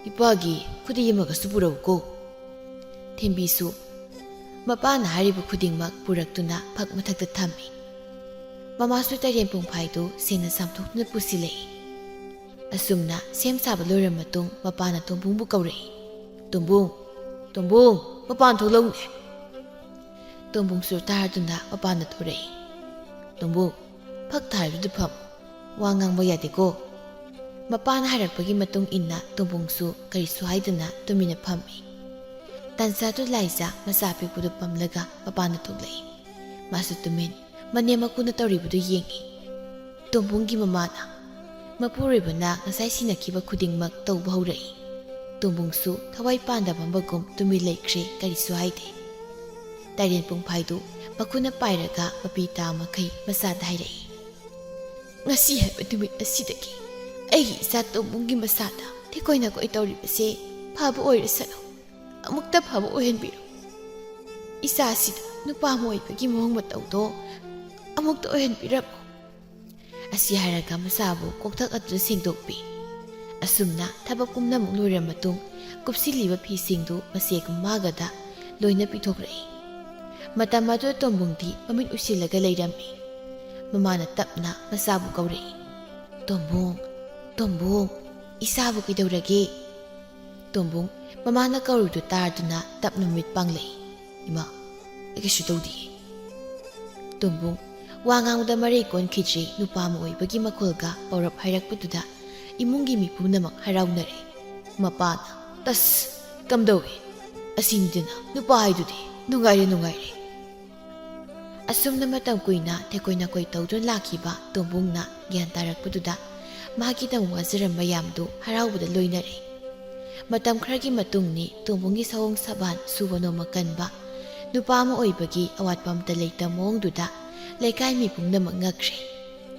ꯏꯄꯥꯒꯤ ꯈꯨꯗꯩ ꯑꯃꯒꯁꯨ ꯄꯨꯔꯛꯎꯀꯣ꯫" ꯊꯦꯝꯕꯤꯁꯨ ꯃꯄꯥꯅ ꯍꯥꯏꯔꯤꯕ ꯈꯨꯗꯤꯡꯃꯛ ꯄꯨꯔꯛꯇꯨꯅ ꯐꯛ ꯃꯊꯛꯇ ꯊꯝꯃꯤ꯫ ꯃꯃꯥꯁꯨ ꯇꯥꯏꯔꯦꯟ ꯄꯨꯡꯐꯥꯏꯗꯨ ꯁꯦꯡꯅ ꯆꯥꯝꯊꯣꯛꯇꯨꯅ ꯄꯨꯁꯤꯜꯂꯛꯏ꯫ ꯑꯁꯨꯝꯅ ꯁꯦꯝ ꯁꯥꯕ ꯂꯣꯏꯔ ꯃꯇꯨꯡ ꯃꯄꯥꯅ ꯇꯣꯝꯕꯨꯡꯕꯨ ꯀꯧꯔꯛꯏ, "ꯇꯣꯝꯕꯨꯡ, ꯇꯣꯝꯕꯨꯡ, ꯃꯄꯥꯟ ꯊꯣꯛꯂꯛꯎꯅꯦ꯫" ꯇꯣꯝꯕꯨꯡꯁꯨ ꯇꯥꯔꯗꯨꯅ ꯃꯄꯥꯟꯗ ꯊꯣꯔꯛꯏ꯫ "ꯇꯣꯝꯕꯨꯡ, ꯐꯛ ꯊꯥꯔꯗꯨꯗ ꯐꯝ, ꯋꯥ ꯉꯥꯡꯕ ꯌꯥꯗꯦꯀꯣ꯫" ꯃꯄꯥꯅ ꯍꯥꯏꯔꯛꯄꯒꯤ ꯃꯇꯨꯡ ꯏꯟꯅ ꯇꯣꯝꯕꯨꯡꯁꯨ ꯀꯔꯤꯁꯨ ꯍꯥꯏꯗꯅ ꯇꯨꯃꯤꯟꯅ ꯐꯝꯃꯤ꯫ ꯇꯥꯟꯖꯥꯗꯨ ꯂꯥꯏꯖꯥ ꯃꯆꯥ ꯑꯄꯤꯛꯄꯗꯨ ꯄꯝꯂꯒ ꯃꯄꯥꯟꯗ ꯊꯣꯛꯂꯛꯏ꯫ ꯃꯥꯁꯨ ꯇꯨꯃꯤꯟ ꯃꯅꯦꯝ ꯃꯀꯨꯅ ꯇꯧꯔꯤꯕꯗꯨ ꯌꯦꯡꯏ꯫ ꯇꯣꯝꯕꯨꯡꯒꯤ ꯃꯃꯥꯅ, "ꯃꯄꯨꯔꯣꯏꯕꯅ ꯉꯁꯥꯏ ꯁꯤꯟꯅꯈꯤꯕ ꯈꯨꯗꯤꯡꯃꯛ ꯇꯧꯕ ꯍꯧꯔꯛꯏ꯫" ꯇꯣꯝꯕꯨꯡꯁꯨ ꯊꯋꯥꯏ ꯄꯥꯟꯗꯕ ꯑꯃꯒꯨꯝ ꯇꯨꯃꯤꯟ ꯂꯩꯈ꯭ꯔꯦ, ꯀꯔꯤꯁꯨ ꯍꯥꯏꯗꯦ꯫ ꯇꯥꯏꯔꯦꯟ ꯄꯨꯡꯐꯥꯏꯗꯨ ꯃꯈꯨꯠꯅ ꯄꯥꯏꯔꯒ ꯃꯄꯤ ꯇꯥ ꯃꯈꯩ ꯃꯆꯥꯗ ꯍꯥꯏꯔꯛꯏ, "ꯉꯁꯤ ꯍꯥꯏꯕ ꯅꯨꯃꯤꯠ ꯑꯁꯤꯗꯒꯤ ꯑꯩꯒꯤ ꯏꯆꯥ ꯇꯣꯝꯕꯨꯡꯒꯤ ꯃꯁꯥꯗ ꯊꯦꯀꯣꯏ ꯅꯥꯀꯣꯏ ꯇꯧꯔꯤꯕꯁꯦ ꯐꯕ ꯑꯣꯏꯔꯁꯅꯨ꯫ ꯑꯃꯨꯛꯇ ꯐꯕ ꯑꯣꯏꯍꯟꯕꯤꯔꯣ꯫ ꯏꯆꯥꯁꯤꯗ ꯅꯨꯄꯥ ꯑꯃ ꯑꯣꯏꯕꯒꯤ ꯃꯑꯣꯡ ꯃꯇꯧꯗꯣ ꯑꯃꯨꯛꯇ ꯑꯣꯏꯍꯟꯕꯤꯔꯝꯃꯣ꯫" ꯑꯁꯤ ꯍꯥꯏꯔꯒ ꯃꯆꯥꯕꯨ ꯀꯣꯛꯊꯛ ꯑꯗꯨꯗ ꯁꯦꯡꯗꯣꯛꯄꯤ꯫ ꯑꯁꯨꯝꯅ ꯊꯕꯛ ꯄꯨꯝꯅꯃꯛ ꯂꯣꯏꯔ ꯃꯇꯨꯡ ꯀꯨꯞꯁꯤꯜꯂꯤꯕ ꯐꯤꯁꯤꯡꯗꯨ ꯃꯆꯦꯒ ꯃꯃꯥꯒꯗ ꯂꯣꯏꯅ ꯄꯤꯊꯣꯛꯂꯛꯏ꯫ ꯃꯇꯝ ꯑꯗꯨꯗ ꯇꯣꯝꯕꯨꯡꯗꯤ ꯃꯃꯤꯠ ꯎꯏꯁꯤꯜꯂꯒ ꯂꯩꯔꯝꯃꯤ꯫ ꯃꯃꯥꯅ ꯇꯞꯅ ꯃꯆꯥꯕꯨ ꯀꯧꯔꯛꯏ, "ꯇꯣꯝꯕꯨꯡ, ꯇꯣꯝꯕꯨꯡ, ꯏꯆꯥꯕꯨ ꯀꯩꯗꯧꯔꯒꯦ?" ꯇꯣꯝꯕꯨꯡ ꯃꯃꯥꯅ ꯀꯧꯔꯤꯗꯨ ꯇꯥꯗꯨꯅ ꯇꯞꯅ ꯃꯃꯤꯠ ꯄꯥꯡꯂꯛꯏ꯫ "ꯏꯃꯥ, ꯑꯩ ꯀꯩꯁꯨ ꯇꯧꯗꯤꯌꯦ꯫" ꯇꯣꯝꯕꯨꯡ ꯋꯥ ꯉꯥꯡꯕꯗ ꯃꯔꯩ ꯀꯣꯟꯈꯤꯗ꯭ꯔꯤ꯫ ꯅꯨꯄꯥ ꯑꯃ ꯑꯣꯏꯕꯒꯤ ꯃꯈꯣꯜꯒ ꯄꯧꯔꯞ ꯍꯥꯏꯔꯛꯄꯗꯨꯗ ꯏꯃꯨꯡꯒꯤ ꯃꯤ ꯄꯨꯝꯅꯃꯛ ꯍꯔꯥꯎꯅꯔꯦ꯫ ꯃꯄꯥꯅ, "ꯇꯁ, ꯀꯝꯗꯧꯏ? ꯑꯁꯤꯅꯤꯗꯅ ꯅꯨꯄꯥ ꯍꯥꯏꯗꯨꯗꯤ꯫ ꯅꯨꯡꯉꯥꯏꯔꯦ, ꯅꯨꯡꯉꯥꯏꯔꯦ꯫" ꯑꯁꯨꯝꯅ ꯃꯇꯝ ꯀꯨꯏꯅ ꯊꯦꯀꯣꯏ ꯅꯥꯀꯣꯏ ꯇꯧꯗꯨꯅ ꯂꯥꯛꯈꯤꯕ ꯇꯣꯝꯕꯨꯡꯅ ꯒ꯭ꯌꯥꯟ ꯇꯥꯔꯛꯄꯗꯨꯗ ꯃꯍꯥꯛꯀꯤꯗꯃꯛ ꯋꯥꯖꯔꯝꯕ ꯃꯌꯥꯝꯗꯨ ꯍꯔꯥꯎꯕꯗ ꯂꯣꯏꯅꯔꯦ꯫ ꯃꯇꯝ ꯈꯔꯒꯤ ꯃꯇꯨꯡꯅꯤ ꯇꯣꯝꯕꯨꯡꯒꯤ ꯁꯑꯣꯡ ꯁꯥꯕꯥꯟ ꯁꯨꯕ ꯅꯣꯝꯕ ꯀꯟꯕ, ꯅꯨꯄꯥ ꯑꯃ ꯑꯣꯏꯕꯒꯤ ꯑꯋꯥꯠꯄ ꯑꯃꯠꯇ ꯂꯩꯇꯕ ꯃꯑꯣꯡꯗꯨꯗ ꯂꯩꯀꯥꯏ ꯃꯤ ꯄꯨꯝꯅꯃꯛ ꯉꯛꯈ꯭ꯔꯦ꯫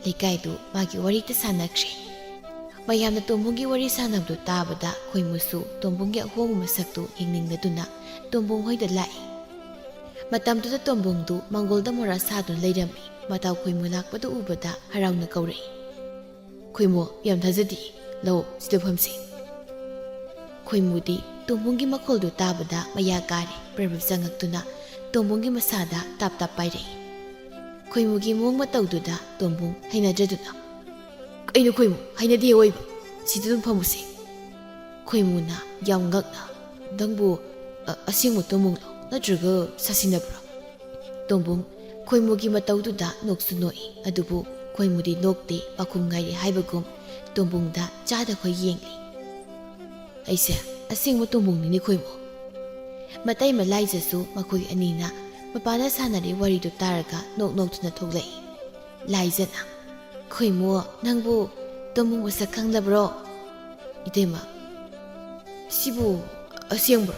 ꯂꯩꯀꯥꯏꯗꯨ ꯃꯥꯒꯤ ꯋꯥꯔꯤꯇ ꯁꯥꯟꯅꯈ꯭ꯔꯦ꯫ ꯃꯌꯥꯝꯅ ꯇꯣꯝꯕꯨꯡꯒꯤ ꯋꯥꯔꯤ ꯁꯥꯟꯅꯕꯗꯨ ꯇꯥꯕꯗ ꯈꯣꯏꯃꯨꯁꯨ ꯇꯣꯝꯕꯨꯡꯒꯤ ꯑꯍꯣꯡꯕ ꯃꯁꯛꯇꯨ ꯌꯦꯡꯅꯤꯡꯂꯗꯨꯅ ꯇꯣꯝꯕꯨꯡ ꯍꯣꯏꯗ ꯂꯥꯛꯏ꯫ ꯃꯇꯝꯗꯨꯗ ꯇꯣꯝꯕꯨꯡꯗꯨ ꯃꯪꯒꯣꯜꯗ ꯃꯣꯔꯥ ꯁꯥꯗꯨꯅ ꯂꯩꯔꯝꯃꯤ꯫ ꯃꯇꯥꯎ ꯈꯣꯏꯃꯨ ꯂꯥꯛꯄꯗꯨ ꯎꯕꯗ ꯍꯔꯥꯎꯅ ꯀꯧꯔꯛꯏ꯫ "ꯈꯣꯏꯃꯨ, ꯌꯥꯝ ꯊꯥꯖꯗꯦ꯫ ꯂꯥꯛꯑꯣ, ꯁꯤꯗ ꯐꯝꯁꯤ꯫" ꯈꯣꯏꯃꯨꯗꯤ ꯇꯣꯝꯕꯨꯡꯒꯤ ꯃꯈꯣꯜꯗꯨ ꯇꯥꯕꯗ ꯃꯌꯥ ꯀꯥꯔꯦ꯫ ꯄ꯭ꯔꯕꯤꯞ ꯆꯪꯉꯛꯇꯨꯅ ꯇꯣꯝꯕꯨꯡꯒꯤ ꯃꯁꯥꯗ ꯇꯥꯞ ꯇꯥꯞ ꯄꯥꯏꯔꯛꯏ꯫ ꯈꯣꯏꯃꯨꯒꯤ ꯃꯑꯣꯡ ꯃꯇꯧꯗꯨꯗ ꯇꯣꯝꯕꯨꯡ ꯍꯩꯅꯗ꯭ꯔꯗꯨꯅ, "ꯀꯩꯅꯣ ꯈꯣꯏꯃꯨ, ꯍꯩꯅꯗꯦ ꯑꯣꯏꯕ꯫ ꯁꯤꯗ ꯑꯗꯨꯝ ꯐꯝꯃꯨꯁꯦ꯫" ꯈꯣꯏꯃꯨꯅ ꯌꯥꯝ ꯉꯛꯅ, "ꯅꯪꯕꯨ ꯑ-, ꯑꯁꯦꯡꯕ ꯇꯣꯝꯕꯨꯡꯂꯣ, ꯅꯠꯇ꯭ꯔꯒ ꯁꯥꯁꯤꯟꯅꯕ꯭ꯔꯣ?" ꯇꯣꯝꯕꯨꯡ ꯈꯣꯏꯃꯨꯒꯤ ꯃꯇꯧꯗꯨꯗ ꯅꯣꯛꯁꯨ ꯅꯣꯛꯏ, ꯑꯗꯨꯕꯨ ꯈꯣꯏꯃꯨꯗꯤ ꯅꯣꯛꯇꯦ, ꯄꯥꯈꯨꯝ ꯉꯥꯏꯔꯤ ꯍꯥꯏꯕꯒꯨꯝ ꯇꯣꯝꯕꯨꯡꯗ ꯆꯥꯗ ꯈꯣꯏ ꯌꯦꯡꯂꯤ꯫ "ꯑꯩꯁꯦ ꯑꯁꯦꯡꯕ ꯇꯣꯝꯕꯨꯡꯅꯤꯅꯦ ꯈꯣꯏꯃꯨ꯫" ꯃꯇꯩꯃ ꯂꯥꯏꯖꯁꯨ ꯃꯈꯣꯏ ꯑꯅꯤꯅ ꯃꯄꯥꯅ ꯁꯥꯟꯅꯔꯤ ꯋꯥꯔꯤꯗꯨ ꯇꯥꯔꯒ ꯅꯣꯛ ꯅꯣꯛꯇꯨꯅ ꯊꯣꯛꯂꯛꯏ꯫ ꯂꯥꯏꯖꯅ, "ꯈꯣꯏꯃꯨ, ꯅꯪꯕꯨ ꯇꯣꯝꯕꯨꯡ ꯃꯁꯛ ꯈꯪꯂꯕ꯭ꯔꯣ?" "ꯏꯇꯩꯃ, ꯁꯤꯕꯨ ꯑꯁꯦꯡꯕ꯭ꯔꯣ?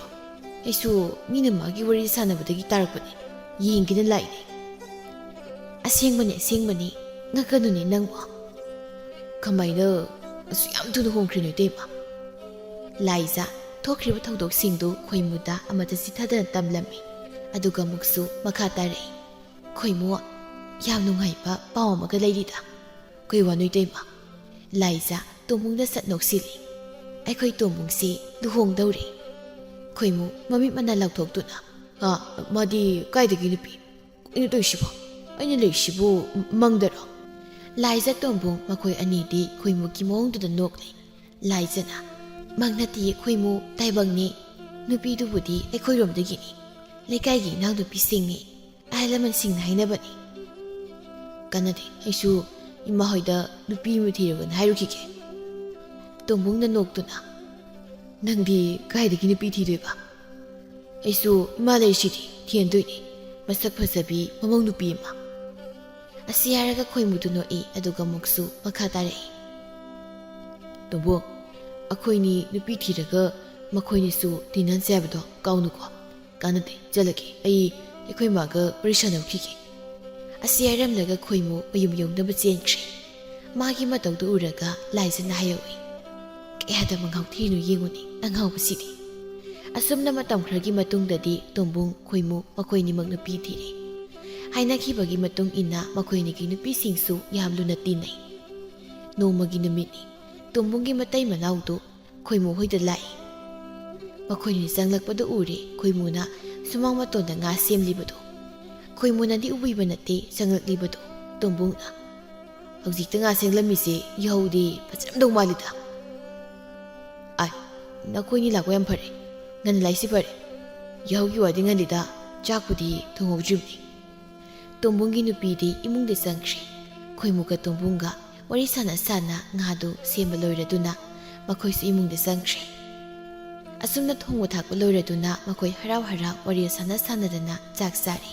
ꯑꯩꯁꯨ ꯃꯤꯅ ꯃꯥꯒꯤ ꯋꯥꯔꯤ ꯁꯥꯟꯅꯕꯗꯒꯤ ꯇꯥꯔꯛꯄꯅꯦ, ꯌꯦꯡꯒꯦꯅ ꯂꯥꯛꯏꯅꯦ꯫" "ꯑꯁꯦꯡꯕꯅꯦ, ꯑꯁꯦꯡꯕꯅꯦ, ꯉꯛꯀꯅꯨꯅꯦ ꯅꯪꯕꯨ꯫" "ꯀꯃꯥꯏꯅ ꯑꯁꯨꯛ ꯌꯥꯝ ꯊꯨꯅ ꯍꯣꯡꯈ꯭ꯔꯤꯅꯣ ꯏꯇꯩꯃ?" ꯂꯥꯏꯖ ꯊꯣꯛꯈ꯭ꯔꯤꯕ ꯊꯧꯗꯣꯛꯁꯤꯡꯗꯨ ꯈꯣꯏꯃꯨꯗ ꯑꯃꯠꯇ ꯆꯤꯊꯗꯅ ꯇꯝꯂꯝꯃꯤ꯫ ꯑꯗꯨꯒ ꯑꯃꯨꯛꯁꯨ ꯃꯈꯥ ꯇꯥꯔꯛꯏ꯫ "ꯈꯣꯏꯃꯨ, ꯌꯥꯝ ꯅꯨꯡꯉꯥꯏꯕ ꯄꯥꯎ ꯑꯃꯒ ꯂꯩꯔꯤꯗ꯫" "ꯀꯩ ꯋꯥꯅꯣ ꯏꯇꯩꯃ?" ꯂꯥꯏꯖ ꯇꯣꯝꯕꯨꯡꯗ ꯁꯠ ꯅꯣꯛꯁꯤꯜꯂꯤ꯫ "ꯑꯩꯈꯣꯏ ꯇꯣꯝꯕꯨꯡꯁꯤ ꯂꯨꯍꯣꯡꯗꯧꯔꯦ꯫" ꯈꯣꯏꯃꯨ ꯃꯃꯤꯠ ꯃꯅꯥ ꯂꯥꯎꯊꯣꯛꯇꯨꯅ, "ꯍꯥ? ꯃꯥꯗꯤ ꯀꯥꯏꯗꯒꯤ ꯅꯨꯄꯤ? ꯀꯩꯅꯣ ꯇꯧꯔꯤꯁꯤꯕꯣ? ꯑꯩꯅ ꯂꯩꯔꯤꯁꯤꯕꯨ ꯃꯪꯗꯔꯣ?" ꯂꯥꯏꯖ ꯇꯣꯝꯕꯨꯡ ꯃꯈꯣꯏ ꯑꯅꯤꯗꯤ ꯈꯣꯏꯃꯨꯒꯤ ꯃꯑꯣꯡꯗꯨꯗ ꯅꯣꯛꯂꯤ꯫ ꯂꯥꯏꯖꯅ, ꯃꯪ ꯅꯠꯇꯤꯌꯦ ꯈꯣꯏꯃꯨ, ꯇꯥꯏꯕꯪꯅꯤ꯫ ꯅꯨꯄꯤꯗꯨꯕꯨꯗꯤ ꯑꯩꯈꯣꯏꯔꯣꯝꯗꯒꯤꯅꯤ꯫ ꯂꯩꯀꯥꯏꯒꯤ ꯏꯅꯥꯎꯅꯨꯄꯤꯁꯤꯡꯅꯤ꯫ ꯑꯍꯜ ꯂꯃꯟꯁꯤꯡꯅ ꯍꯥꯏꯅꯕꯅꯤ꯫ ꯀꯥꯟꯅꯗꯦ, ꯑꯩꯁꯨ ꯏꯃꯥ ꯍꯣꯏꯗ ꯅꯨꯄꯤ ꯑꯃ ꯊꯤꯔꯕꯅ ꯍꯥꯏꯔꯨꯈꯤꯒꯦ꯫ ꯇꯣꯝꯕꯨꯡꯅ ꯅꯣꯛꯇꯨꯅ, "ꯅꯪꯗꯤ ꯀꯥꯏꯗꯒꯤ ꯅꯨꯄꯤ ꯊꯤꯗꯣꯏꯕ? ꯑꯩꯁꯨ ꯏꯃꯥ ꯂꯩꯔꯤꯁꯤꯗꯤ ꯊꯤꯍꯟꯗꯣꯏꯅꯤ, ꯃꯁꯛ ꯐꯖꯕꯤ ꯃꯃꯧ ꯅꯨꯄꯤ ꯑꯃ"꯫ ꯑꯁꯤ ꯍꯥꯏꯔꯒ ꯈꯣꯏꯃꯨꯗꯨ ꯅꯣꯛꯏ, ꯑꯗꯨꯒ ꯑꯃꯨꯛꯁꯨ ꯃꯈꯥ ꯇꯥꯔꯛꯏ꯫ "ꯇꯣꯝꯕꯨꯡ, ꯑꯩꯈꯣꯏꯅꯤ ꯅꯨꯄꯤ ꯊꯤꯔꯒ ꯃꯈꯣꯏꯅꯤꯁꯨ ꯇꯤꯟꯅꯍꯟꯁꯦ ꯍꯥꯏꯕꯗꯣ ꯀꯥꯎꯅꯨꯀꯣ꯫ ꯀꯥꯟꯅꯗꯦ, ꯆꯠꯂꯒꯦ꯫ ꯑꯩ ꯑꯩꯈꯣꯏ ꯃꯥꯒ ꯋꯥꯔꯤ ꯁꯥꯟꯅꯔꯨꯈꯤꯒꯦ"꯫ ꯑꯁꯤ ꯍꯥꯏꯔꯝꯂꯒ ꯈꯣꯏꯃꯨ ꯃꯌꯨꯝ ꯌꯧꯅꯕ ꯆꯦꯟꯈ꯭ꯔꯦ꯫ ꯃꯥꯒꯤ ꯃꯇꯧꯗꯨ ꯎꯔꯒ ꯂꯥꯏꯖꯅ ꯍꯥꯏꯍꯧꯏ, "ꯀꯌꯥꯗ ꯃꯉꯥꯎ ꯊꯤꯔꯤꯅꯣ ꯌꯦꯡꯉꯨꯅꯦ ꯑꯉꯥꯎꯕꯁꯤꯗꯤ"꯫ ꯑꯁꯨꯝꯅ ꯃꯇꯝ ꯈꯔꯒꯤ ꯃꯇꯨꯡꯗꯗꯤ ꯇꯣꯝꯕꯨꯡ, ꯈꯣꯏꯃꯨ ꯃꯈꯣꯏꯅꯤꯃꯛ ꯅꯨꯄꯤ ꯊꯤꯔꯦ꯫ ꯍꯥꯏꯅꯈꯤꯕꯒꯤ ꯃꯇꯨꯡ ꯏꯟꯅ ꯃꯈꯣꯏꯅꯤꯒꯤ ꯅꯨꯄꯤꯁꯤꯡꯁꯨ ꯌꯥꯝ ꯂꯨꯅ ꯇꯤꯟꯅꯩ꯫ ꯅꯣꯡꯃꯒꯤ ꯅꯨꯃꯤꯠꯅꯤ꯫ ꯇꯣꯝꯕꯨꯡꯒꯤ ꯃꯇꯩ ꯃꯅꯥꯎꯗꯨ ꯈꯣꯏꯃꯨ ꯍꯣꯏꯗ ꯂꯥꯛꯏ꯫ ꯃꯈꯣꯏꯅꯤ ꯆꯪꯂꯛꯄꯗꯨ ꯎꯔꯦ ꯈꯣꯏꯃꯨꯅ ꯁꯨꯃꯥꯡ ꯃꯇꯣꯟꯗ ꯉꯥ ꯁꯦꯝꯂꯤꯕꯗꯨ꯫ ꯈꯣꯏꯃꯨꯅꯗꯤ ꯎꯕꯤꯕ ꯅꯠꯇꯦ ꯆꯪꯂꯛꯂꯤꯕꯗꯨ꯫ ꯇꯣꯝꯕꯨꯡꯅ, "ꯍꯧꯖꯤꯛꯇ ꯉꯥ ꯁꯦꯝꯂꯝꯃꯤꯁꯦ ꯌꯥꯍꯧꯗꯤ ꯐꯖꯔꯝꯗꯧ ꯃꯥꯜꯂꯤꯗ"꯫ "ꯑꯥꯏ, ꯅꯈꯣꯏꯅꯤ ꯂꯥꯛꯄ ꯌꯥꯝ ꯐꯔꯦ꯫ ꯉꯟꯅ ꯂꯥꯛꯏꯁꯤ ꯐꯔꯦ꯫ ꯌꯥꯍꯧꯒꯤ ꯋꯥꯗꯤ ꯉꯜꯂꯤꯗ, ꯆꯥꯛꯄꯨꯗꯤ ꯊꯣꯡꯍꯧꯗ꯭ꯔꯤꯕꯅꯤ"꯫ ꯇꯣꯝꯕꯨꯡꯒꯤ ꯅꯨꯄꯤꯗꯤ ꯏꯃꯨꯡꯗ ꯆꯪꯈ꯭ꯔꯦ꯫ ꯈꯣꯏꯃꯨꯒ ꯇꯣꯝꯕꯨꯡꯒ ꯋꯥꯔꯤ ꯁꯥꯟꯅ ꯁꯥꯟꯅ ꯉꯥꯗꯨ ꯁꯦꯝꯕ ꯂꯣꯏꯔꯗꯨꯅ ꯃꯈꯣꯏꯁꯨ ꯏꯃꯨꯡꯗ ꯆꯪꯈ꯭ꯔꯦ꯫ ꯑꯁꯨꯝꯅ ꯊꯣꯡꯕ ꯊꯥꯛꯄ ꯂꯣꯏꯔꯗꯨꯅ ꯃꯈꯣꯏ ꯍꯔꯥꯎ ꯍꯔꯥꯎ ꯋꯥꯔꯤ ꯁꯥꯟꯅ ꯁꯥꯟꯅꯗꯅ ꯆꯥꯛ ꯆꯥꯔꯦ꯫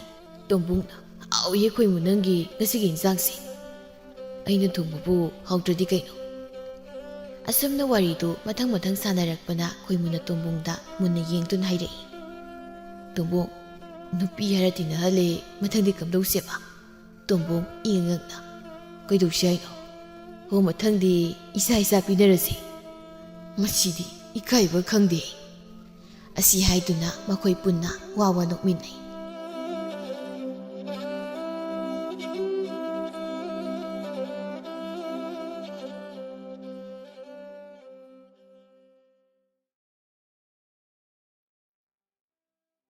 ꯇꯣꯝꯕꯨꯡꯅ, "ꯍꯥꯎꯏꯍꯦ ꯈꯣꯏꯃꯨ ꯅꯪꯒꯤ ꯉꯁꯤꯒꯤ ꯏꯟꯁꯥꯡꯁꯦ꯫ ꯑꯩꯅ ꯊꯣꯡꯕꯕꯨ ꯍꯥꯎꯇ꯭ꯔꯗꯤ ꯀꯩꯅꯣ?" ꯑꯁꯨꯝꯅ ꯋꯥꯔꯤꯗꯨ ꯃꯊꯪ ꯃꯊꯪ ꯁꯥꯟꯅꯔꯛꯄꯅ ꯈꯣꯏꯃꯨꯅ ꯇꯣꯝꯕꯨꯡꯗ ꯃꯨꯟꯅ ꯌꯦꯡꯗꯨꯅ ꯍꯥꯏꯔꯛꯏ, "ꯇꯣꯝꯕꯨꯡ, ꯅꯨꯄꯤ ꯍꯥꯏꯔ ꯇꯤꯟꯅꯍꯜꯂꯦ, ꯃꯊꯪꯗꯤ ꯀꯝꯗꯧꯁꯦꯕ?" ꯇꯣꯝꯕꯨꯡ ꯏꯉꯛꯅ, "ꯀꯩꯗꯧꯁꯤ ꯍꯥꯏꯅꯣ? ꯍꯣ, ꯃꯊꯪꯗꯤ ꯏꯁꯥ ꯏꯁꯥ ꯄꯤꯅꯔꯁꯤ꯫ ꯃꯁꯤꯗꯤ ꯏꯀꯥꯏꯕ ꯈꯪꯗꯦ"꯫ ꯑꯁꯤ ꯍꯥꯏꯗꯨꯅ ꯃꯈꯣꯏ ꯄꯨꯟꯅ ꯋꯥ ꯋꯥ ꯅꯣꯛꯃꯤꯟꯅꯩ꯫